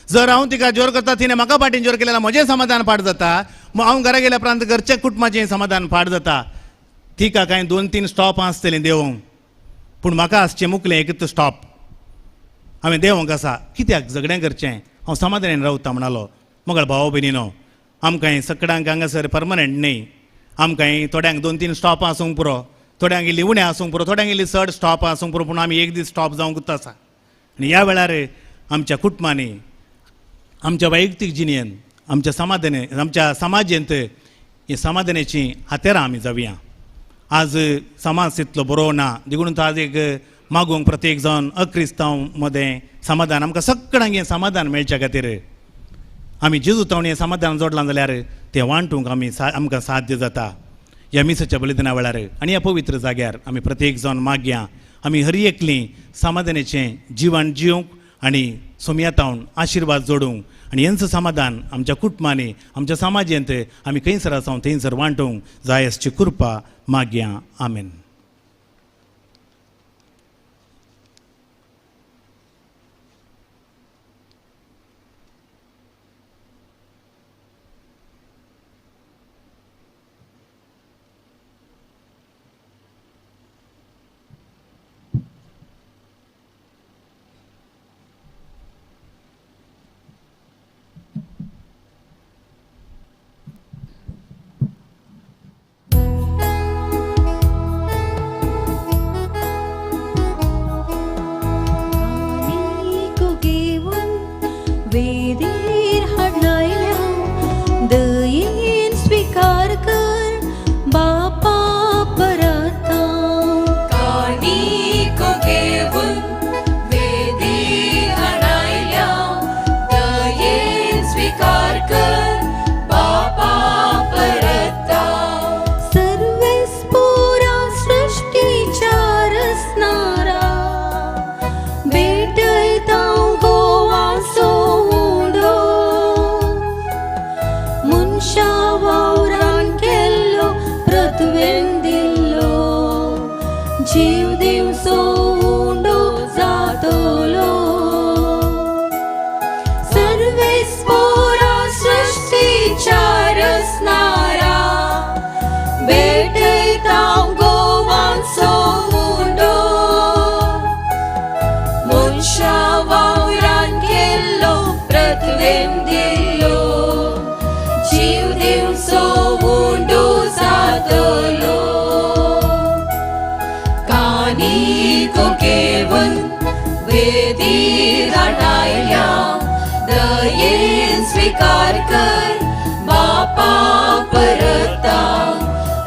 जर हांव तिका जोर करता तिणें म्हाका फाटीन जोर केलें जाल्यार म्हजें समाधान पाड जाता, हांव घरा गेल्या उपरांत घरच्या कुटुंबाचें समाधान पाड जाता. तिका कांय 2-3 स्टॉप आसतलीं देवोंक, पूण म्हाका आसचें मुकलें एकच स्टॉप, हांवें देवोंक आसा, कित्याक झगडें करचें, हांव समाधानान रावता म्हणालो. मगळ भाव भयणीनो, आमकां सगळ्यांक हांगासर परमनंट न्ही, आमकां थोड्यांक 2-3 स्टॉपां आसूंक पुरो, थोड्यांक इल्ली उणें आसूंक पुरो, थोड्यांक इल्ली चड स्टॉपां आसूंक पुरो, पूण आमी एक दीस स्टॉप जावंकूच आसा. आनी ह्या वेळार आमच्या कुटुंबांनी, आमच्या वैयक्तीक जिणेन, आमच्या समाधाने, आमच्या समाजेंत ही समाधानाचीं हातेरां आमी जावया. आज समाज तितलो बरो ना, देखून आज एक मागूंक प्रत्येक जावन अक्रिस्तांव मदें समाधान आमकां सगळ्यांक हें समाधान मेळच्या खातीर आमी जेजू तावणी हें समाधान जोडलां जाल्यार तें वांटूंक आमी आमकां साध्य जाता. ह्या मिसाच्या बलिदाना वेळार आनी ह्या पवित्र जाग्यार आमी प्रत्येक जावन मागया, आमी हर एकलीं समाधानाचें जिवन जिवंक आनी सोमया तावन आशिर्वाद जोडूंक आनी हेंच समाधान आमच्या कुटुंबांनी, आमच्या समाजेंत आमी खंयसर आसा थंयसर वांटूंक जाय आसची कृपा मागया. आमेन. स्वीकार कर बापा परता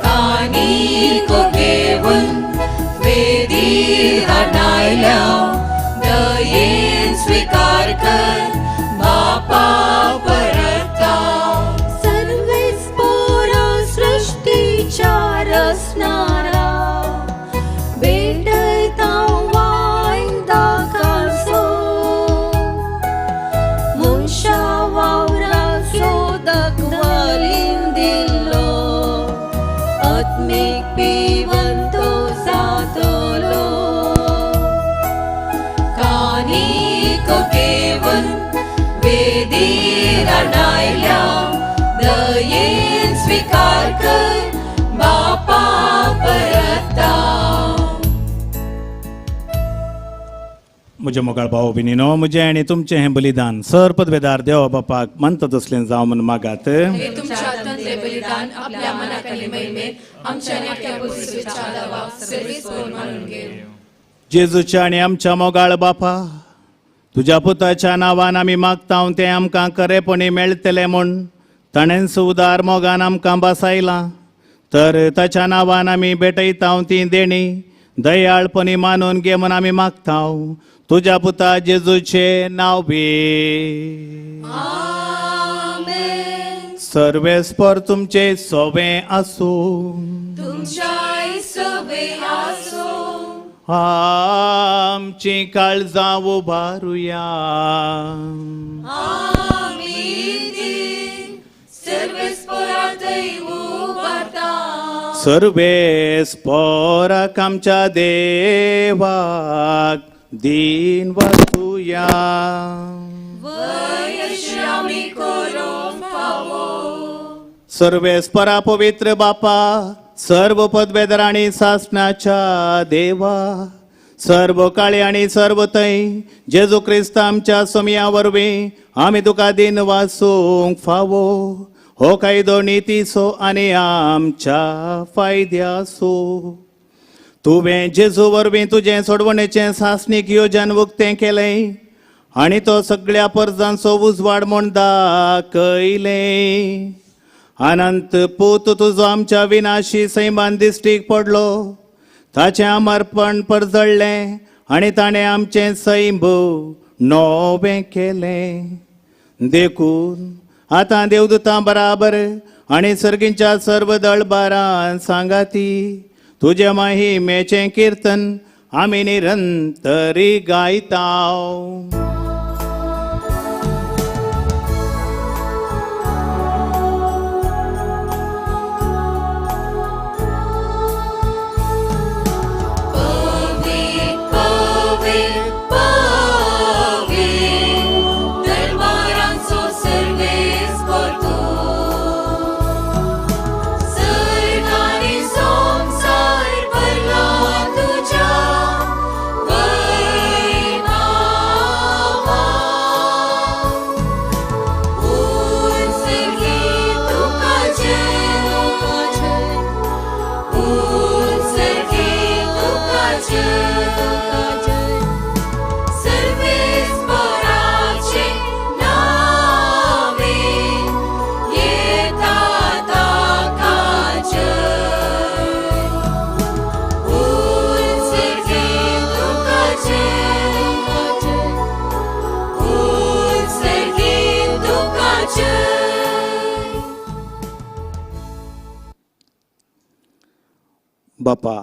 कानिको घेवन वेदीर आणायल्या दयेन स्वीकार कर बापा परता सर्वेस पोरा सृष्टीच्या रसनारा भेटयता वायन दाकासो मनशा वावराचो दाखवालीन दिल्लो आत्मीक पिवन तो जातलो कानिको घेवन वेदीर आणायल्या दयेन स्वीकार कर बापा परता. म्हज्या मोगाळ भाव भयणीनो, म्हजें आनी तुमचें हें बलिदान सर पदवेदार देवा बापाक मानता तसलें जावं म्हूण मागात. हे तुमच्या हातांतले बलिदान आपल्या मनाक आनी महिमेत आमच्या नाट्या पुरुषाच्या दावाक सर्वीस करून मानून घेऊ. जेजूच्या आनी आमच्या मोगाळ बापा, तुज्या पुताच्या नांवान आमी मागता तें आमकां खरेपणी मेळटलें म्हूण ताणेंच उदार मोगान आमकां बसायलां. तर ताच्या नांवान आमी भेटयता ती देणी दयाळपणी मानून घे म्हूण आमी मागता, तुज्या पुता जेजूचें नांव बी. सर्वेस्पर तुमचे सोवे आसूं. तुमच्याय सवे आसो. आमची काळजां उबारुया. आमी ती सर्वेस्परातय उबारता. सर्वेस्पराक आमच्या देवाक दीन वाचुया. वयशी आमी करूंक फावो. सर्वेस्परा पवित्र बापा, सर्व पदवेदार आनी सासणाच्या देवा, सर्व काळी आनी सर्व थंय जेजू क्रिस्त आमच्या सोमया वरवीं आमी तुका दीन वाचूंक फावो. हो कायदो नितीचो आनी आमच्या फायद्याचो. तुवें जेजू वरवीं तुजें सोडवणेचें सासणीक योजन उक्तें केलें आनी तो सगळ्या परजांचो उजवाड म्हूण दाखयलें. अनंत पूत तुजो आमच्या विनाशी सैमान दिश्टीक पडलो, ताचें अमर्पण परजळ्ळें आनी ताणें आमचें सैम नवें केलें. देखून आतां देवदूतां बराबर आनी सर्गींच्या सर्व दळबारान सांगाती तुज्या महिमेचें किर्तन आमी निरंतरी गायता. पवित्र पवित्र पवित्र दरबारांचो सर्वेस्पर तूं. सर्ग आनी संवसार भरला तुज्या वैभवान. उत्सर्गी तुका जय, उत्सर्गी तुका जय. सर्वेस्पराचे नावे येता ताका जय. उत्सर्गी तुका जय, उत्सर्गी तुका जय. बापा,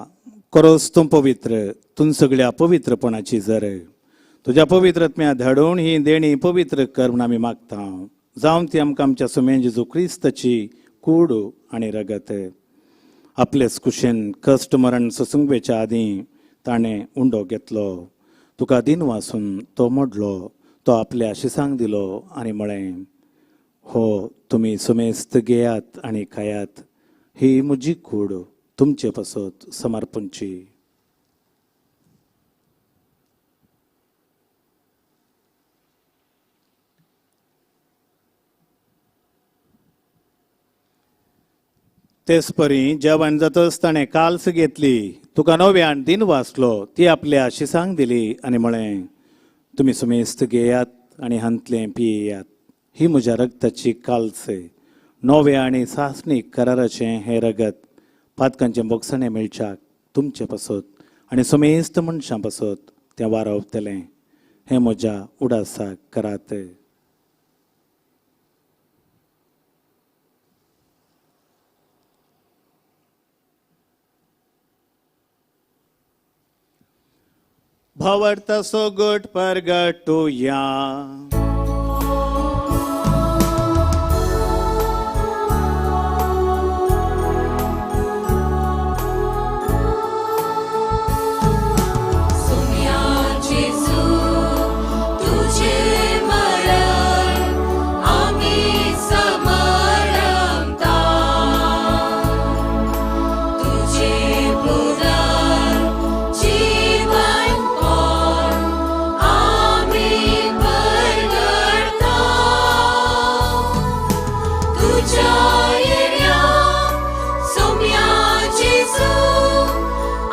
करोस तूं पवित्र, तूं सगळ्या पवित्रपणाची जर तुज्या पवित्रत्म्या धाडून ही देणी पवित्र कर म्हूण आमी मागता. जावन ती आमकां आमच्या सुमेन जेजू क्रिस्ताची कूड आनी रगत. आपलेच कुशेन कश्ट मरण सोसूंक आदीं ताणें उंडो घेतलो, तुका दिन वासून तो मोडलो, तो आपल्या शिसांक दिलो आनी म्हळें, हो तुमी सुमेस्त घेयात आनी खायात, ही म्हजी कूड तुमचे पासत समर्पणची. तेच परी जेवण जातच ताणें काल्स घेतली, तुका नव्यान दिन वाचलो, ती आपल्या शिसांक दिली आनी म्हळें, तुमी सुमेस्त घेयात आनी हांतलें पियेयात, ही म्हज्या रगताची कालसे नवे आनी सासणीक कराराचें हें रगत पातकांचें बोगसणें मेळच्याक तुमचे पासत आनी समेस्त मनशां पासत तें वारावतलें. हें म्हज्या उडासाक करात. भावार्थ सोगट परगटुया. सुम्या जेजू तुझे मरण आमी समरमता, तुझे पुनर जीवन पण आमी परगटता, तुझ्या येण्या सुम्या जेजू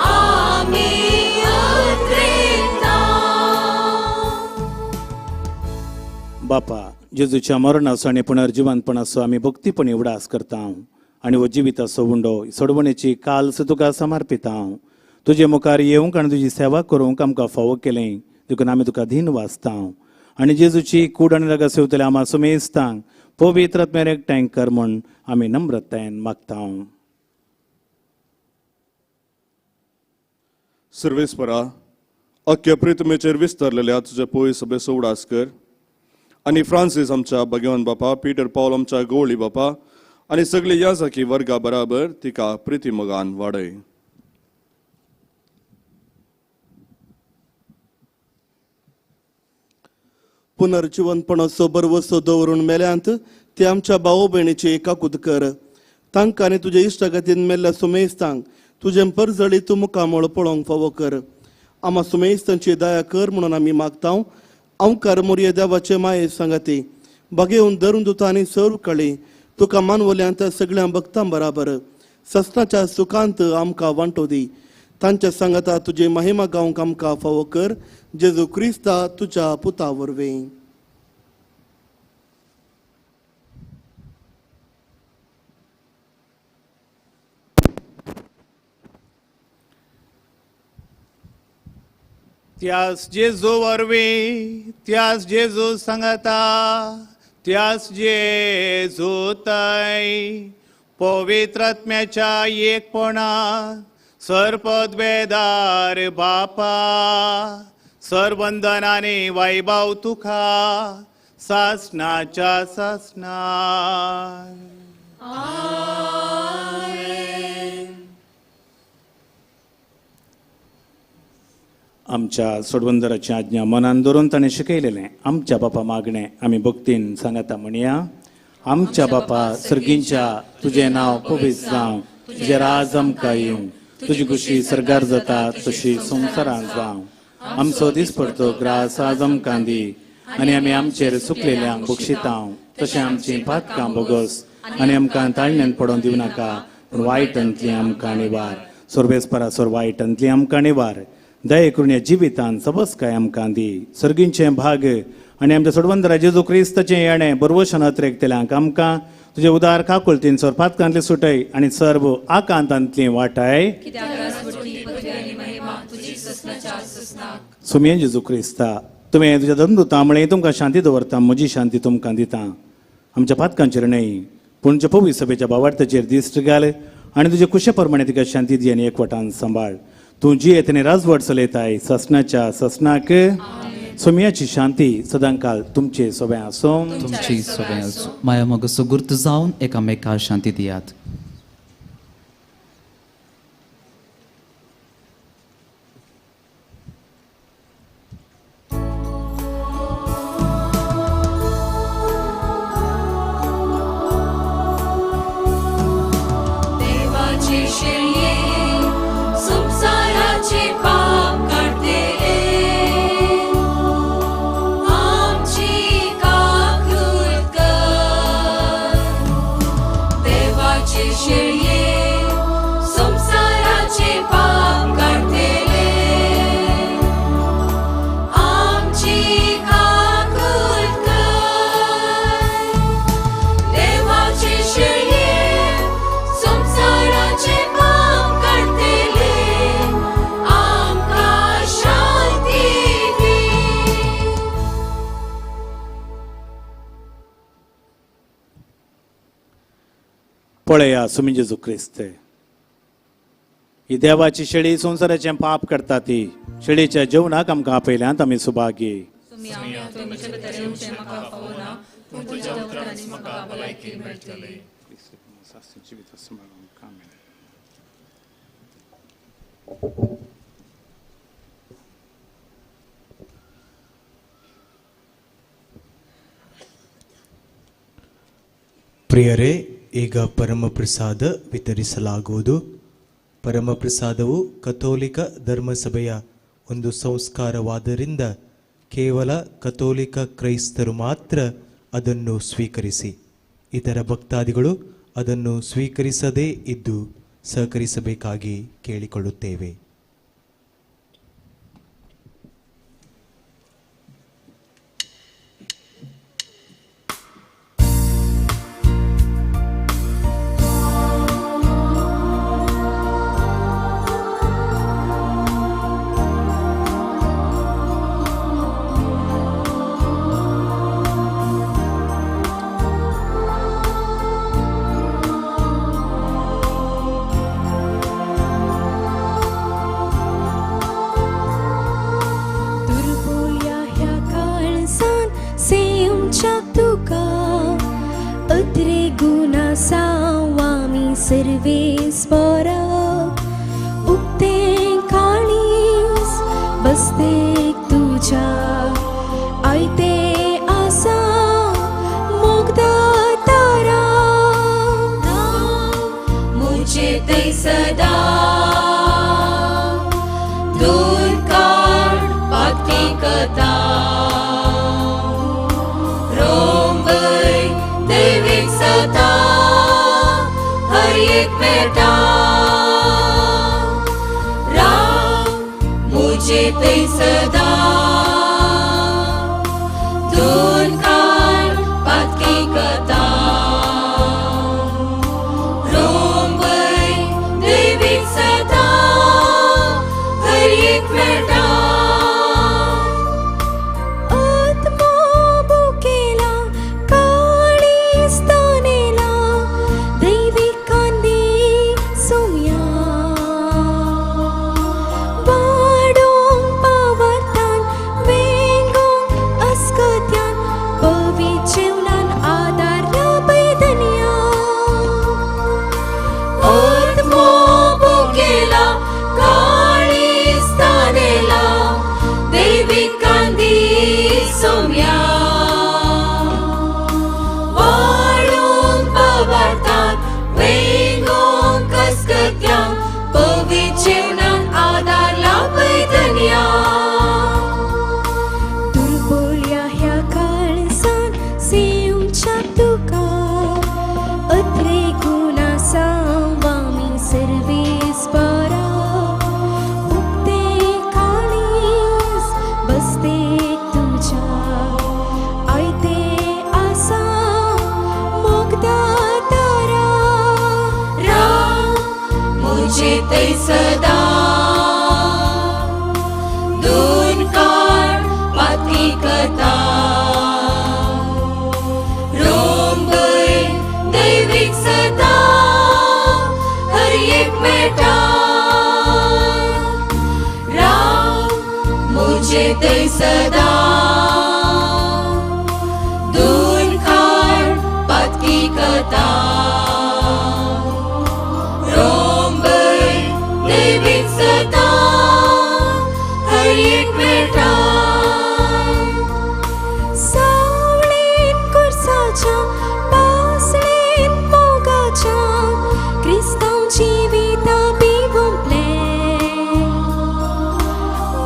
आमी अंत्रेता. बापा, जेजूच्या मरणाचो आनी पुनर्जिवनपणाचो आमी भक्तीपणी उडास करता आनी हो जिविताचो उंडो सोडवणेची काल्स तुका समर्पिता. तुजे मुखार येवंक आनी तुजी सेवा करूंक आमकां फावो केलें देखून आमी तुका धीन वाचता आनी जेजूची कूड आनी रगत सेवतले आमा सुमेस्तांक पवित्र आत्म्यान एकठांय कर म्हूण आमी नम्रतायेन मागता. सर्वेस्परा, अख्ख्या प्रितमेचेर विस्तारलेल्या तुज्या पयस सभेचो उडास कर आनी फ्रांसीस आमच्या भगवान बापा, पीटर पावल आमच्या गवळी बापा आनी सगळे याजाकी वर्गा बराबर तिका प्रितीमोगान वाडय. पुनर्जिवनपणाचो बरवसो दवरून मेल्यांत ते आमच्या भाव भयणीची एकाकूत कर. तांकां आनी तुजे इश्टागतीन मेल्ल्या सुमेस्तांक तुजें परजळी तूं मुखामळ पळोवंक फावो कर. आमा सुमेस्तांची दया कर म्हणून आमी मागता. अंकार मोरये देवाचे माये सांगाती बागेवन धरून दुता आनी सर्व कळी तुका मानवल्यांत सगळ्या भक्तां बराबर ससनाच्या सुखांत आमकां वांटो दी. तांच्या सांगाता तुजे महिमा गावंक आमकां फावो कर. जेजू क्रिस्ता तुज्या पुता वरवीं. त्यास जेजू वरवीं, त्यास जेजू सांगता, त्यास जेजू तय पवित्र आत्म्याच्या एकपणात सर्पद्वेदार बापा सरवंदनाने वैभव तुका सासनाच्या सासनार. आमच्या सोडवंदराची आज्ञा मनान धरून ताणें शिकयलेलें आमच्या बापा मागणें आमी भक्तीन सांगाता म्हणया. आमच्या बापा सर्गींच्या, तुजें नांव पवित्र जावं, तुजें राज आमकां येवं, तुजी खुशी सर्गार जाता तशी संवसारांत जावं. आमचो दिसपडतो ग्रास आज आमकां दी आनी आमी आमचेर सुकलेल्यांक बक्षितांव तशें आमचीं पातकां बोगस आनी आमकां ताळण्यान पडोवन दिवं नाका, पूण वायटांतली आमकां निवार. सोरबेसपरा सोर वायटांतली आमकां निवार. दये करून ह्या जिवितान सबसकाय आमकां दी. सर्गींचें भाग आनी आमच्या सोडवंदरा जेजू क्रिस्ताचें येणें बरवशन अत्रेकतल्यांक आमकां तुजे उदार काकुळतीन सोर पातकांतली सुटय आनी सर्व आकांतांतली वाटाय. सुमये जेजू क्रिस्ता, तुवें तुज्या धर्मदूता म्हळें तुमकां शांती दवरता, म्हजी शांती तुमकां दिता. आमच्या पातकांचेर न्हय पूण तुज्या पवित्र सभेच्या भावार्थाचेर दिश्ट घाल आनी तुजे कुशे प्रमाणे तिका शांती दी आनी एकवटान सांबाळ. तूं जियेत आनी राजवट चलयताय ससनाच्या ससनाक. सोम्याची शांती सदांकाल तुमचे सोबें आसूं. तुमची सोबें आसूं. माया मोग सुगूर्त जावन एकामेका शांती दियात. देवाची शिरये संसाराचे पाप काडतेले आमची काकूत कर. देवाची पळया सुमी जेजू क्रिस्त, ही देवाची शेळी संवसाराचें पाप करता ती शेळीच्या जेवणाक आमकां आपयल्यांत आमी सुभागी. ಪ್ರಿಯರೇ, ಈಗ ಪರಮಪ್ರಸಾದ ವಿತರಿಸಲಾಗುವುದು. ಪರಮಪ್ರಸಾದವು ಕಥೋಲಿಕ ಧರ್ಮಸಭೆಯ ಒಂದು ಸಂಸ್ಕಾರವಾದ್ದರಿಂದ ಕೇವಲ ಕಥೋಲಿಕ ಕ್ರೈಸ್ತರು ಮಾತ್ರ ಅದನ್ನು ಸ್ವೀಕರಿಸಿ, ಇತರ ಭಕ್ತಾದಿಗಳು ಅದನ್ನು ಸ್ವೀಕರಿಸದೇ ಇದ್ದು ಸಹಕರಿಸಬೇಕಾಗಿ ಕೇಳಿಕೊಳ್ಳುತ್ತೇವೆ. सर्वेस्परा उक्ते काळीस बसते तुझ्या आयते आसा मुग्धा तारा मुझे ते सदा दूर काढ पातकी कथा रोंबय दैवीक सता हर एक बेटा राम मुझे ते सदा दूर काढ पातकी कथा रोंबय दैवीक सदा हर एक बेटा आत्मा बुकेला काळीस्तानेला दैवीक कांदी सोम्या वाडोंक पावर्तान वेंगोंक अस्कत्यान पवित्र जेवणान आदार लाभय धन्या आत्मो बुकेला काळीस्तानेला दैवीक कांदी सोम्या वाडोंक पावर्तान वेंगोंक अस्कत्यान पवित्र जेवणान आदार लाभय धन्या दुर्बोल्या ह्या काळसान सेवच्या तुका अत्रे गुणासावामी सर्वेस्परा उक्ते काळीस बसते तुझ्या आयते आसा मुग्धा तारा राम मुझे ते सदा दूर काढ पातकी कथा रोंबय दैवीक सदा हर एक बेटा राम मुझे ते सदा दूर काढ पातकी कथा रोंबय दैवीक सदा हर एक बेटा सावळेन कुर्साच्या पासळेन मोगाच्या क्रिस्तांव जिविता बिवंपलें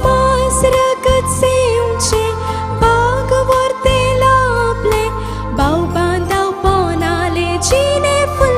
मास रगत सेवचे भाग वर्ते लाभले भाव बांदाव पोनाले जिने फुलले.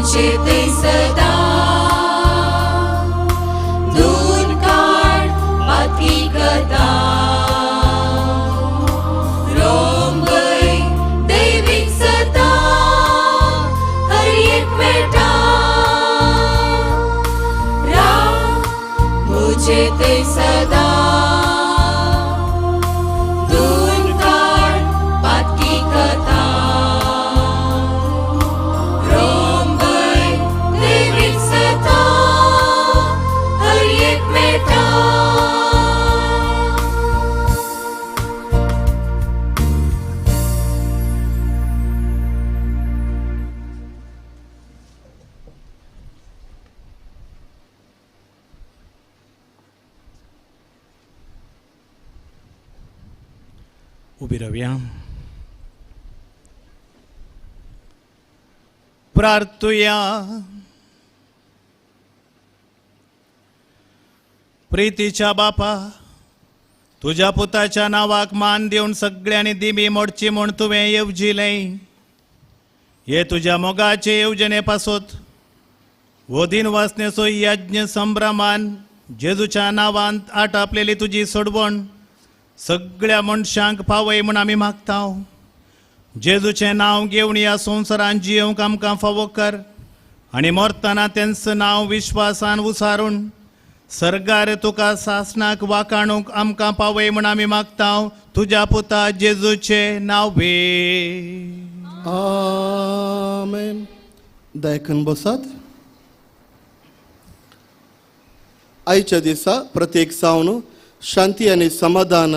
मुझे थंय सदां धुवन काड पातकी कथा रोंबय दैवीक सता हर एक मेळटा राव मुझे थंय सदां धुवन काड पातकी कथा रोंबय दैवीक सता हर एक मेळटा. उबी रावया. प्रार्थुया. प्रितीच्या बापा, तुज्या पुताच्या नांवाक मान दिवन सगळ्यांनी दिमी मोडची म्हूण तुवें येवजिलें. हे तुज्या मोगाचे येवजणे पासत हो दिन वासनेचो यज्ञ संभ्रमान जेजूच्या नांवांत आटापलेली तुजी सोडवण सगळ्या मनशांक पावय म्हूण आमी मागता. जेजूचें नांव घेवन ह्या संवसारांत जियोवंक आमकां फावो कर आनी मरतना तेंच नांव विश्वासान उसारून सर्गार तुका सासणाक वाकाणूंक आमकां पावय म्हूण आमी मागता तुज्या पुता जेजूचें नांवे. आमेन. दायकन बसात. आयच्या दिसा प्रत्येक सावन शांती आनी समाधान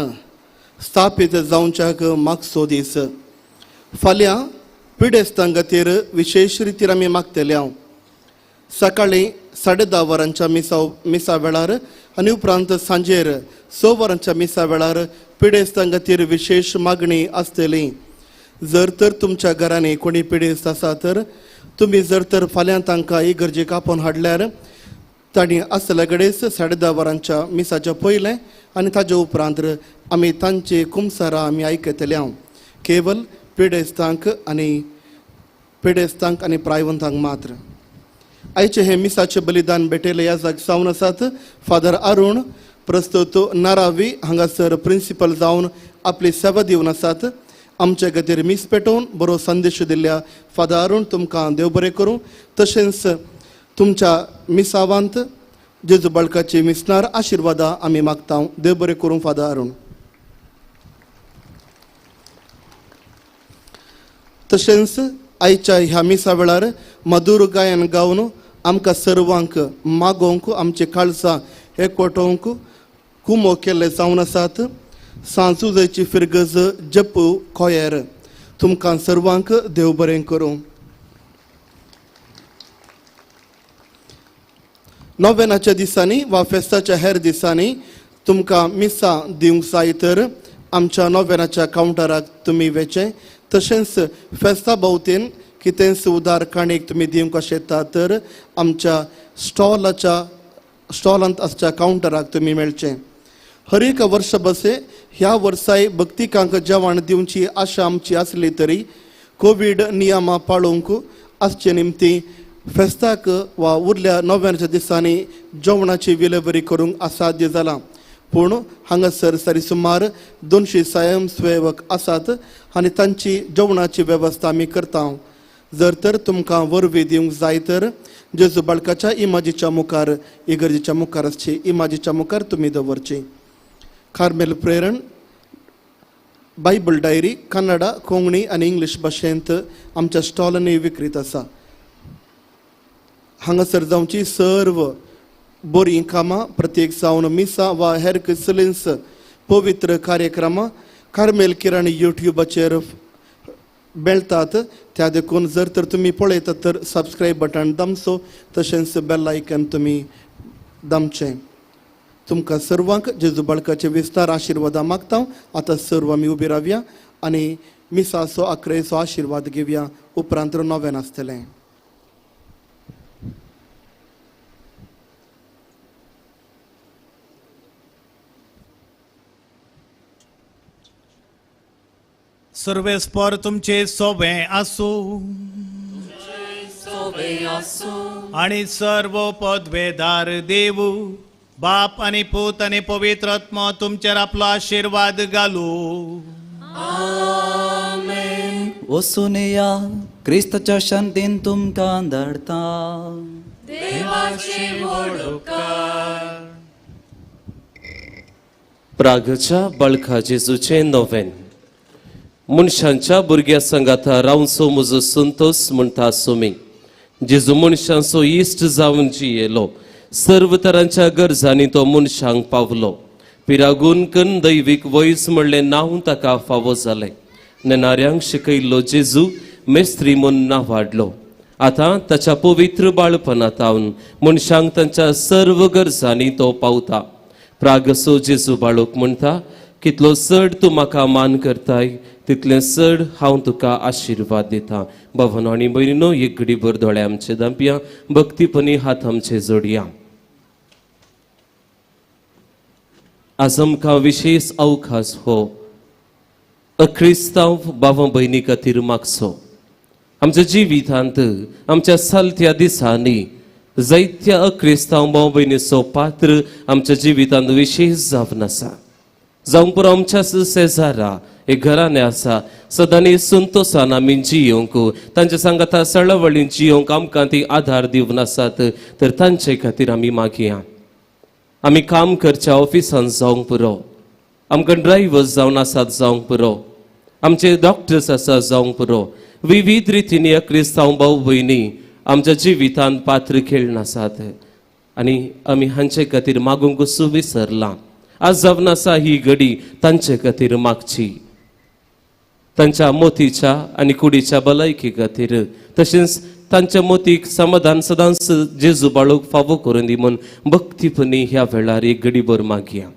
स्थापीत जावच्याक मागचो दीस. फाल्यां पिडेस्तां खातीर विशेश रितीर आमी मागतले. हांव सकाळीं 10:30 वरांच्या मिसा वेळार आनी उपरांत सांजेर 6 वरांच्या मिसा वेळार पिडेस्तां खातीर विशेश मागणी आसतली. जर तर तुमच्या घरांनी कोणी पिडेस्त आसा तर तुमी जर तर फाल्यां तांकां इगर्जेक आपोवन हाडल्यार तांणी आसल्या कडेन 10:30 वरांच्या मिसाच्या पयलें आनी ताजे उपरांत आमी तांची कुमसारां आमी आयकतले. हांव केवल पिडेस्तांक आनी प्रायवंतांक मात्र. आयचें हें मिसाचें बलिदान भेटयलें ह्या जाग जावन आसात फादर अरुण प्रस्तुत नारावी हांगासर प्रिंसिपल जावन आपली सेवा दिवन आसात. आमचे खातीर मीस पेटोवन बरो संदेश दिल्ल्या फादर अरुण तुमकां देव बरें करूं. तशेंच तुमच्या मिसावांत जेजू बाळकाची मिसनार आशिर्वादां आमी मागता. देव बरें करूं फादर अरुण. तशेंच आयच्या ह्या मिसा वेळार मधुर गायन गावन आमकां सर्वांक मागोवंक आमचे काळजां एकवटोवंक कुमो केल्ले जावन आसात सांजुजयची फिरगज जपू कोयर. तुमकां सर्वांक देव बरें करूं. नोवेनाच्या दिसांनी वा फेस्ताच्या हेर दिसांनी तुमकां मिसां दिवंक जाय तर आमच्या नोवेनाच्या कावंटराक तुमी वेचें. तशेंच फेस्ता भोंवतीन कितेंच उदार काणयेक तुमी दिवंक शकता तर आमच्या स्टॉलांत आसच्या कावंटराक तुमी मेळचें. हर एक वर्स बसे ह्या वर्साय भक्तिकांक जेवण दिवची आशा आमची आसली तरी कोवीड नियमां पाळूंक आसचे निमती फेस्ताक वा उरल्या नोव्याच्या दिसांनी जेवणाची विलेवरी करूंक असाध्य जालां. पूण हांगासर सरी सुमार 200 स्वयंसेवक आसात आनी तांची जेवणाची वेवस्था आमी करता. जर तर तुमकां वरवीं दिवंक जाय तर जेजू बाळकाच्या इमाजीच्या मुखार इगर्जेच्या मुखार आसची इमाजीच्या मुखार तुमी दवरची. कार्मेल प्रेरण बायबल डायरी कन्नडा कोंकणी आनी इंग्लीश भाशेंत आमच्या स्टॉलांनी विक्रीत आसा. हांगासर जावची सर्व बरीं कामां प्रत्येक जावन मिसां वा हेर कसलींच पवित्र कार्यक्रमां कार्मेल किरण युट्यूबाचेर मेळटात. त्या देखून जर तर तुमी पळयतात तर सबस्क्रायब बटन दामचो तशेंच बेल आयकन तुमी दामचें. तुमकां सर्वांक जेजू बाळकाचे विस्तार आशिर्वादां मागता. आतां सर्व आमी उबी रावया आनी मिसाचो आकरेचो आशिर्वाद घेवया. उपरांत नोवेन आसतलें. सर्वेस्पर तुमचे सोबे आसूं. सोबे आसूं. आनी सर्व पदवेदार देवू बाप आनी पूत आनी पवित्र आत्मो तुमचेर आपलो आशिर्वाद घालू. आमेन. वचून या क्रिस्ताच्या शांतीन तुमकां धाडटा. देवाचे व्हड उपकार. प्रागच्या बाळका जेजूचें नोवेन. मनशांच्या भुरग्या सांगाता रावचो म्हजो संतोस म्हणटा सुमी. जेजू मनशांचो इश्ट जावन जियेलो. सर्व तरांच्या गरजांनी तो मनशांक पावलो. पिरागून कन दैवीक वयस म्हणलें नांव ताका फावो जालें. नेनाऱ्यांक शिकयल्लो जेजू मेस्त्री म्हूण नांवाडलो. आतां ताच्या पवित्र बाळपणांत मनशांक तांच्या सर्व गरजांनी तो पावता. प्रागसो जेजू बाळूक म्हणटा, कितलो चड तूं म्हाका मान करताय तितलें चड हांव तुका आशिर्वाद दिता. भावानो आनी भयणीनो, एक घडीभर दोळे आमचे धांपया, भक्तीपणी हात आमचे जोडया. आज आमकां विशेष अवकाश हो अक्रिस्तांव भावा भयणी खातीर मागचो. आमच्या जिवितांत आमच्या चलत्या दिसांनी जायत्या अक्रिस्तांव भाव भयणीचो पात्र आमच्या जिवितांत विशेष जावन आसा. जावंक पुरो आमच्या शेजारा एक घराणें आसा, सदांनी संतोसान आमी जियोंक तांच्या सांगाता सळवळीन जियोंक आमकां ती आधार दिवन आसात, तर तांचे खातीर आमी मागया. आमी काम करच्या ऑफिसान जावंक पुरो, आमकां ड्रायव्हर्स जावन आसात जावंक पुरो, आमचे डॉक्टर्स आसात जावंक पुरो, विविध रितींनी क्रिस्तांव भाव भयणी आमच्या जिवितांत पात्र खेळून आसात आनी आमी हांचे खातीर मागूंक विसरलां. आज जावन आसा ही घडी तांचे खातीर मागची, तांच्या मोतीच्या आनी कुडीच्या भलायकी खातीर, तशेंच तांच्या मोतीक समाधान सदांच जेजू बाळूक फावो करून दी म्हूण भक्तीपणी ह्या वेळार एक घडीभर मागया.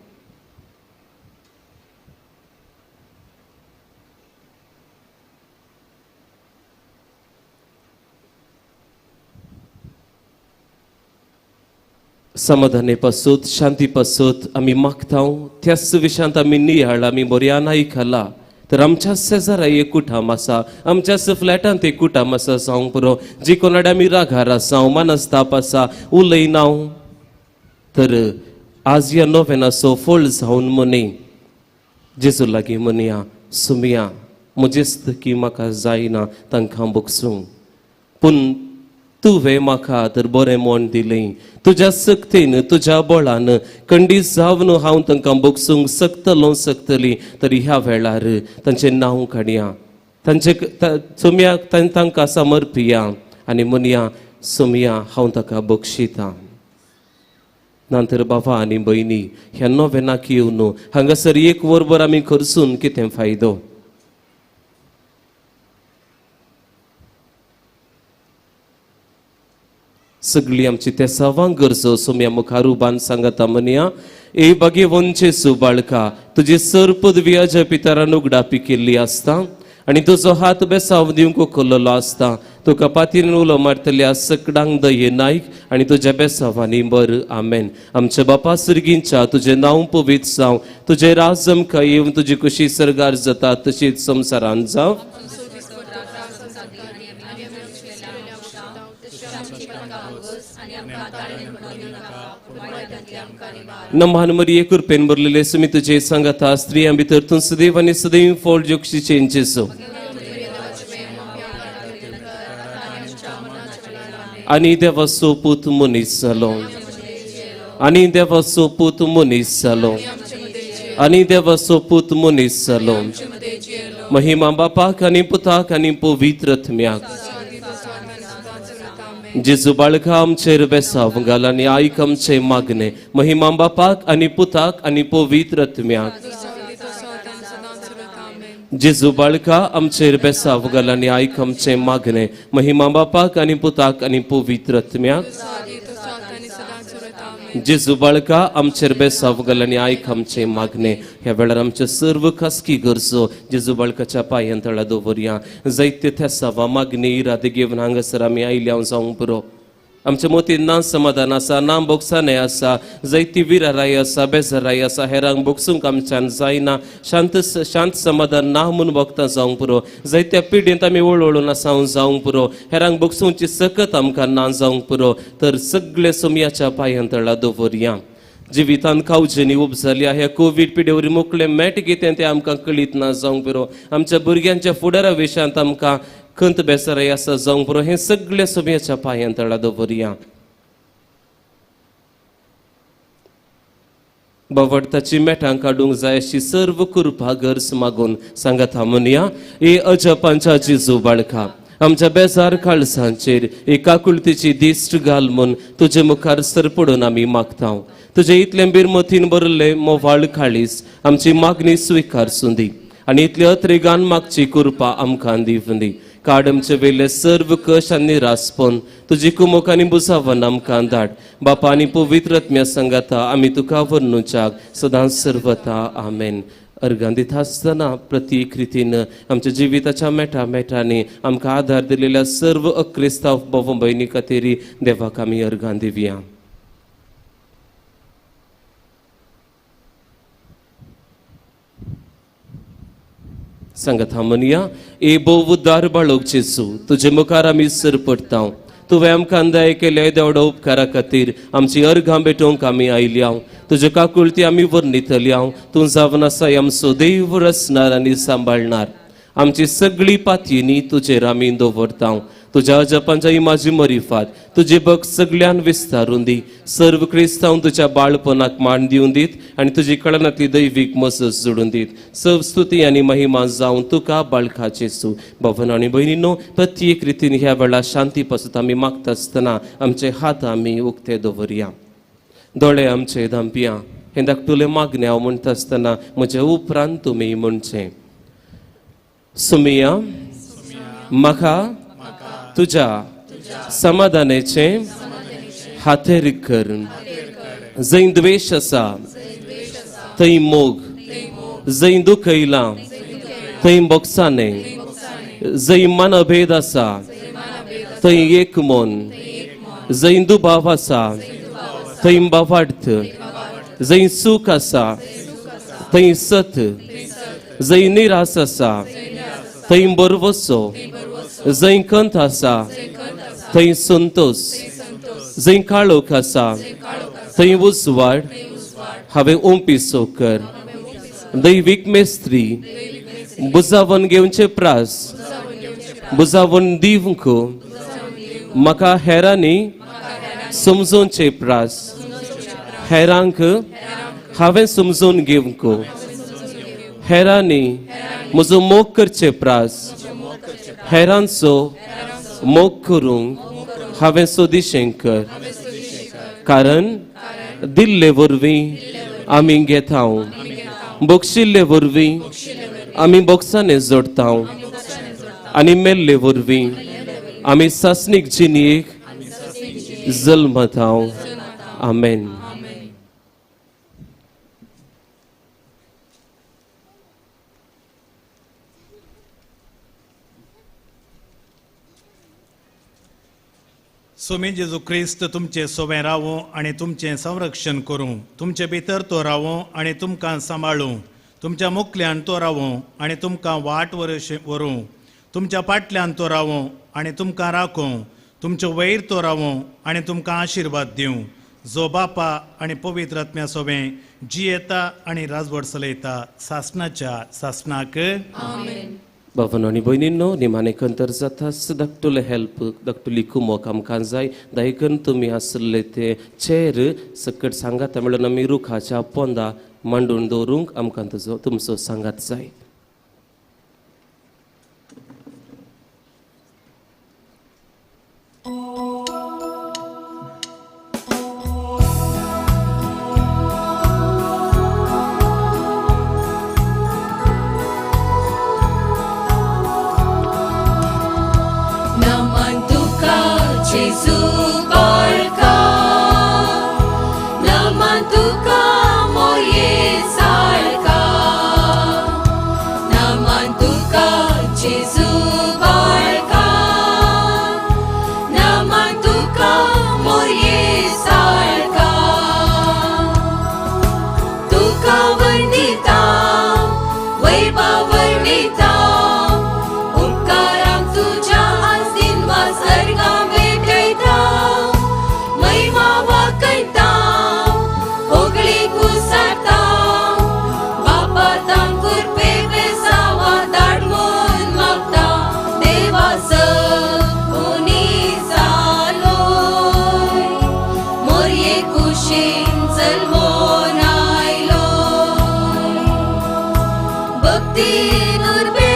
समाधाने पासूत शांती पासूत आमी मागता, त्याच विशयांत आमी नियाळ आमी बऱ्यान आयकला. तर आमच्या शेजारा एक कुटाम आसा, आमच्याच फ्लॅटांत एक कुटाम आसा जावंक पुरो, जी कोणाडे आमी रागार आसा, मनस्ताप आसा, उलयना, तर आज ह्या नोवेनाचो फळ जावन मनी जेजू लागीं म्हणया, सुमया म्हजेच की म्हाका जायना तांकां बगसूं, पूण तुवें म्हाका तर बरें मन दिलें, तुज्या सक्तीन तुज्या बळान खंडीत जावन हांव तांकां बगसूंक शकतलो शकतली. तरी ह्या वेळार तांचें नांव काडया, तांचे सोम्याक तांकां समर्पिया आनी म्हणया, सोमया हांव ताका बक्षितां. नंतर बाबा आनी भयणी ह्या नोवेनाक येवन हांगासर एक वरभर आमी खर्चून कितें फायदो? सगळी आमची तेसावां गरजो सोम्या मुखार उबान सांगता म्हणया, ए बागेवन जेजू बाळका, तुजी सर पदवी अजय पितरान उगडापी केल्ली आसता आनी तुजो हात बेसाव दिवंक उखल्लो आसता. तुका पातीन उलो मारतल्या सकडांक दये नायक आनी तुज्या बेसावांनी बर. आमेन. आमच्या बापा सर्गींच्या तुजें नांव पवित्र जावं, तुजें राज आमकां येवन, तुजी कुशी सर्गार जाता तशीच संवसारांत जावं. नमान मरिये कृपेन भरलेले सुमी तुझे सांगाता, स्त्रियां भितर तूं सदैव आनी सदैव फळ जोक्षीचें जेजू. आनी देवाचो पूत मनीस जालो, आनी देवाचो पूत मनीस जालो, आनी देवाचो पूत मनीस जालो. महिमा बापाक आनी पुताक आनी पवित्र आत्म्याक. जेजू बाळका आमचेर बेसाव घाल आनी आयक आमचें मागणें. महिमा बापाक आनी पुताक आनी पवित्र आत्म्याक. जेजू बाळका आमचेर बेसाव घाल आनी आयक आमचें मागणें. महिमा बापाक आनी पुताक आनी पवित्र आत्म्याक. जेजू बाळका आमचेर बेसाव घाल आनी आयक आमचें मागणें. ह्या वेळार आमच्यो सर्व खासगी गरजो जेजू बाळकाच्या पांयां तळा दवरया. जायते तेसावा मागणी इरादे घेवन हांगासर आमी आयल्या जावंक पुरो. आमच्या मतीन ना समाधान आसा, ना बोगसाणें आसा, जायती विराराय आसा, बेजाराय आसा, हेरांक बोगसूंक आमच्यान जायना, शांत शांत समाधान ना म्हूण भोगता जावंक पुरो, जायत्या पिडेंत आमी वळवळून आसा जावंक पुरो, हेरांक बोगसूंची सकत आमकां ना जावंक पुरो, तर सगळे सोमयाच्या पांयां तळा दवरया. जिवितांत कावजेनी उपजाल्या ह्या कोवीड पिडेवरी मोकळे मेट कितें तें आमकां कळीत ना जावंक पुरो, आमच्या भुरग्यांच्या फुडारा विशयांत आमकां खंत बेसराय आसा जावंक पुरो, हें सगळें सोमयाच्या पांयां तळा दवरया. बावडताची मेटां काडूंक जाय अशी सर्व कृपा गरज मागून सांगात म्हणया. ए अजपांच्या जिजू बाळका, आमच्या बेजार काळजांचेर एक आकुळतीची दिश्ट घाल म्हूण तुजे मुखार सरपडून आमी मागता. तुजे इतलें बिरमतीन भरलें मोवाळ काळीस आमची मागणी स्विकार सुंदी आनी इतले अत्रेगान मागची कृपा आमकां दिवंदी. काड आमचे वेले सर्व कश आनी निरासपण तुजी कुमोक आनी बुजावन आमकां धाड. बापा आनी पवित्र आत्म्या सांगाता आमी तुका वर्णुच्याक सदांच सर्वता. आमेन. अर्गां दिता आसतना प्रत्येक रितीन आमच्या जिविताच्या मेटा मेटांनी आमकां आदार दिलेल्या सर्व अक्रिस्तांव भाव भयणी खातीर देवाक आमी अर्गां दिवया. सांगात म्हणया. ए भोव उद्दार बाळोक जेजू, तुजे मुखार आमी सर पडटा. तुवें आमकां दया केल्या देवडो उपकारा खातीर आमची अर्घां भेटोवंक आमी आयल्या. तुजे काकुळती आमी वर्णितल्या. तूं जावन आसा आमचो देव रचणार आनी सांबाळणार. आमची सगळी पातयेनी तुजेर आमी दवरता. तुज्या अजपांच्या इमाजी मरिफात तुजी भक्त सगळ्यान विस्तारून दी. सर्व क्रिस्तांव तुज्या बाळपणाक मान दिवन दीत आनी तुजी कळनांतली दैवीक मजत जोडून दीत. सर्व स्तुती आनी महिमा जावन तुका बाळका जेजू. भावन आनी भयणीनो, प्रत्येक रितीन ह्या वेळार शांती पासत आमी मागता आसतना आमचे हात आमी उक्ते दवरया, दोळे आमचे धांपया. हें धाकटुलें मागणें हांव म्हणटा आसतना म्हज्या उपरांत तुमी म्हणचें. सुमिया, म्हाका तुज्या समाधानाचें हातेर कर. जंय द्वेश आसा थंय मोग, जंय दुखयलां थंय बोगसाणें, जंय मनभेद आसा थंय एक मन, जंय दुबाव आसा थंय भावार्थ, जंय सूख आसा थंय सत, जंय निरास आसा थंय बरवसो, जंय खंत आसा थंय संतोष, जंय काळोख आसा थंय उजवाड हांवें ओंपिसो कर. दैवीक मेस्त्री बुजावन घेवचे प्रास बुजावन दिवंक म्हाका हेरांनी समजोवचे प्रास, हेरांक हांवें समजून घेवंक, हेरांनी म्हजो मोग करचे प्रास, हेरांचो मोग करूंक हांवें सोदिशें कर. कारण दिल्ले वरवीं आमी घेता, बक्षिल्ले वरवीं आमी बोक्सांनी जोडटा आनी मेल्ले वरवीं आमी सासणीक जिणेक जल्मता. आमेन. स्वामी जेजू क्रिस्त तुमचे सोबें रावूं आनी तुमचें संरक्षण करूं, तुमचे भितर तो रावूं आनी तुमकां सांबाळूं, तुमच्या मुखल्यान तो रावूं आनी तुमकां वाट व्हरूं, तुमच्या फाटल्यान तो रावूं आनी तुमकां राखूं, तुमचे वयर तो रावूं आनी तुमकां आशिर्वाद दिवं. जो बापा आनी पवित्र आत्म्या सोबें जियेता आनी राजवट चलयता सासणाच्या सासणाक. भावांनो आनी भयणींनो, निमाणें खंतर जाता धाकटुले हेल्प, धाकटुली कुमोक आमकां जाय. दयकन तुमी आसले ते चेर सकट सांगात म्हणून आमी रुखाच्या पोंदा मांडून दवरूंक आमकां तुजो तुमचो सांगात जाय. Jesu barka, naman tuka मोरये साळका तुका वर्णिता वैभव वर्णिता उपकारांक तुज्या आस्तीन वा सर्गां भेटयता महिमा वाकयता होगळी कुसारता बापा तांकूर पेवे सावा धाडमून मागता देवा कोणी जालोय मोरये कुशीन जल्मोन आयलो भक्तीन उर्बे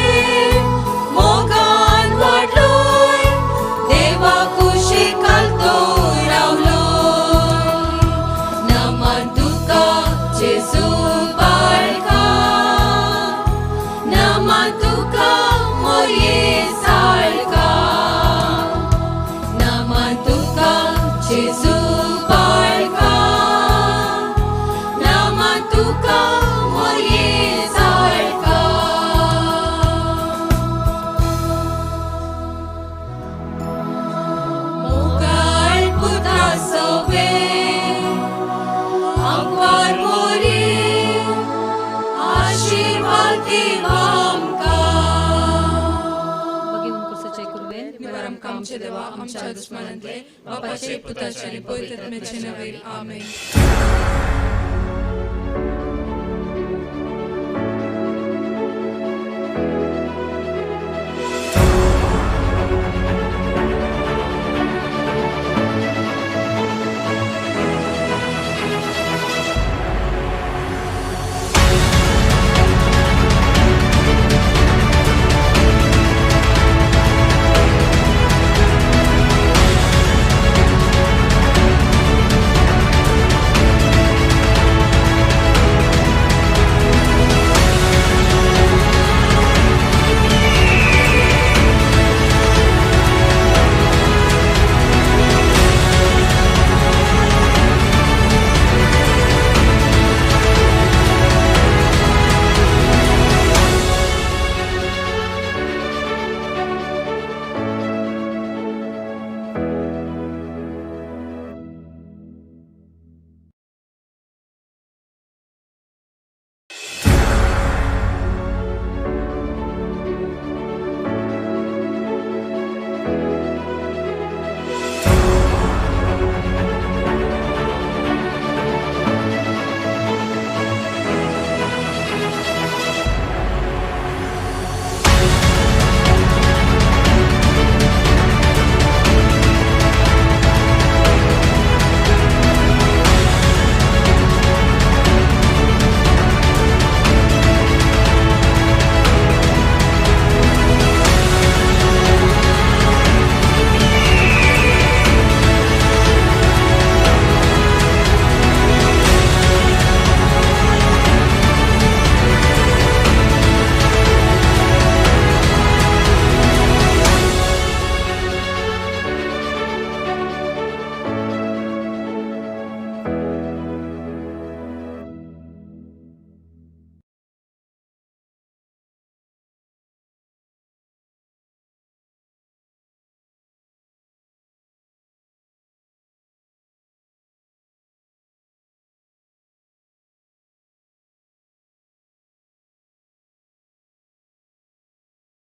मोगान वाडलोय देवा कुशी घालतो रावलोय नमन तुका जेजू बाळका नमन तुका मोरये साळका नमन तुका जेजू बाळका नमन तुका मोरये साळका. मोगाळ पुता सोबे आंकवार मोरी आशीर्वाद दी आमकां. भगिवन कुर्साचे कुरवेन निवार आमकां आमचे देवा आमच्या दुस्मानांतले बापाचे पुताचे आनी पवित्र आत्म्याचे नांवान आमेन.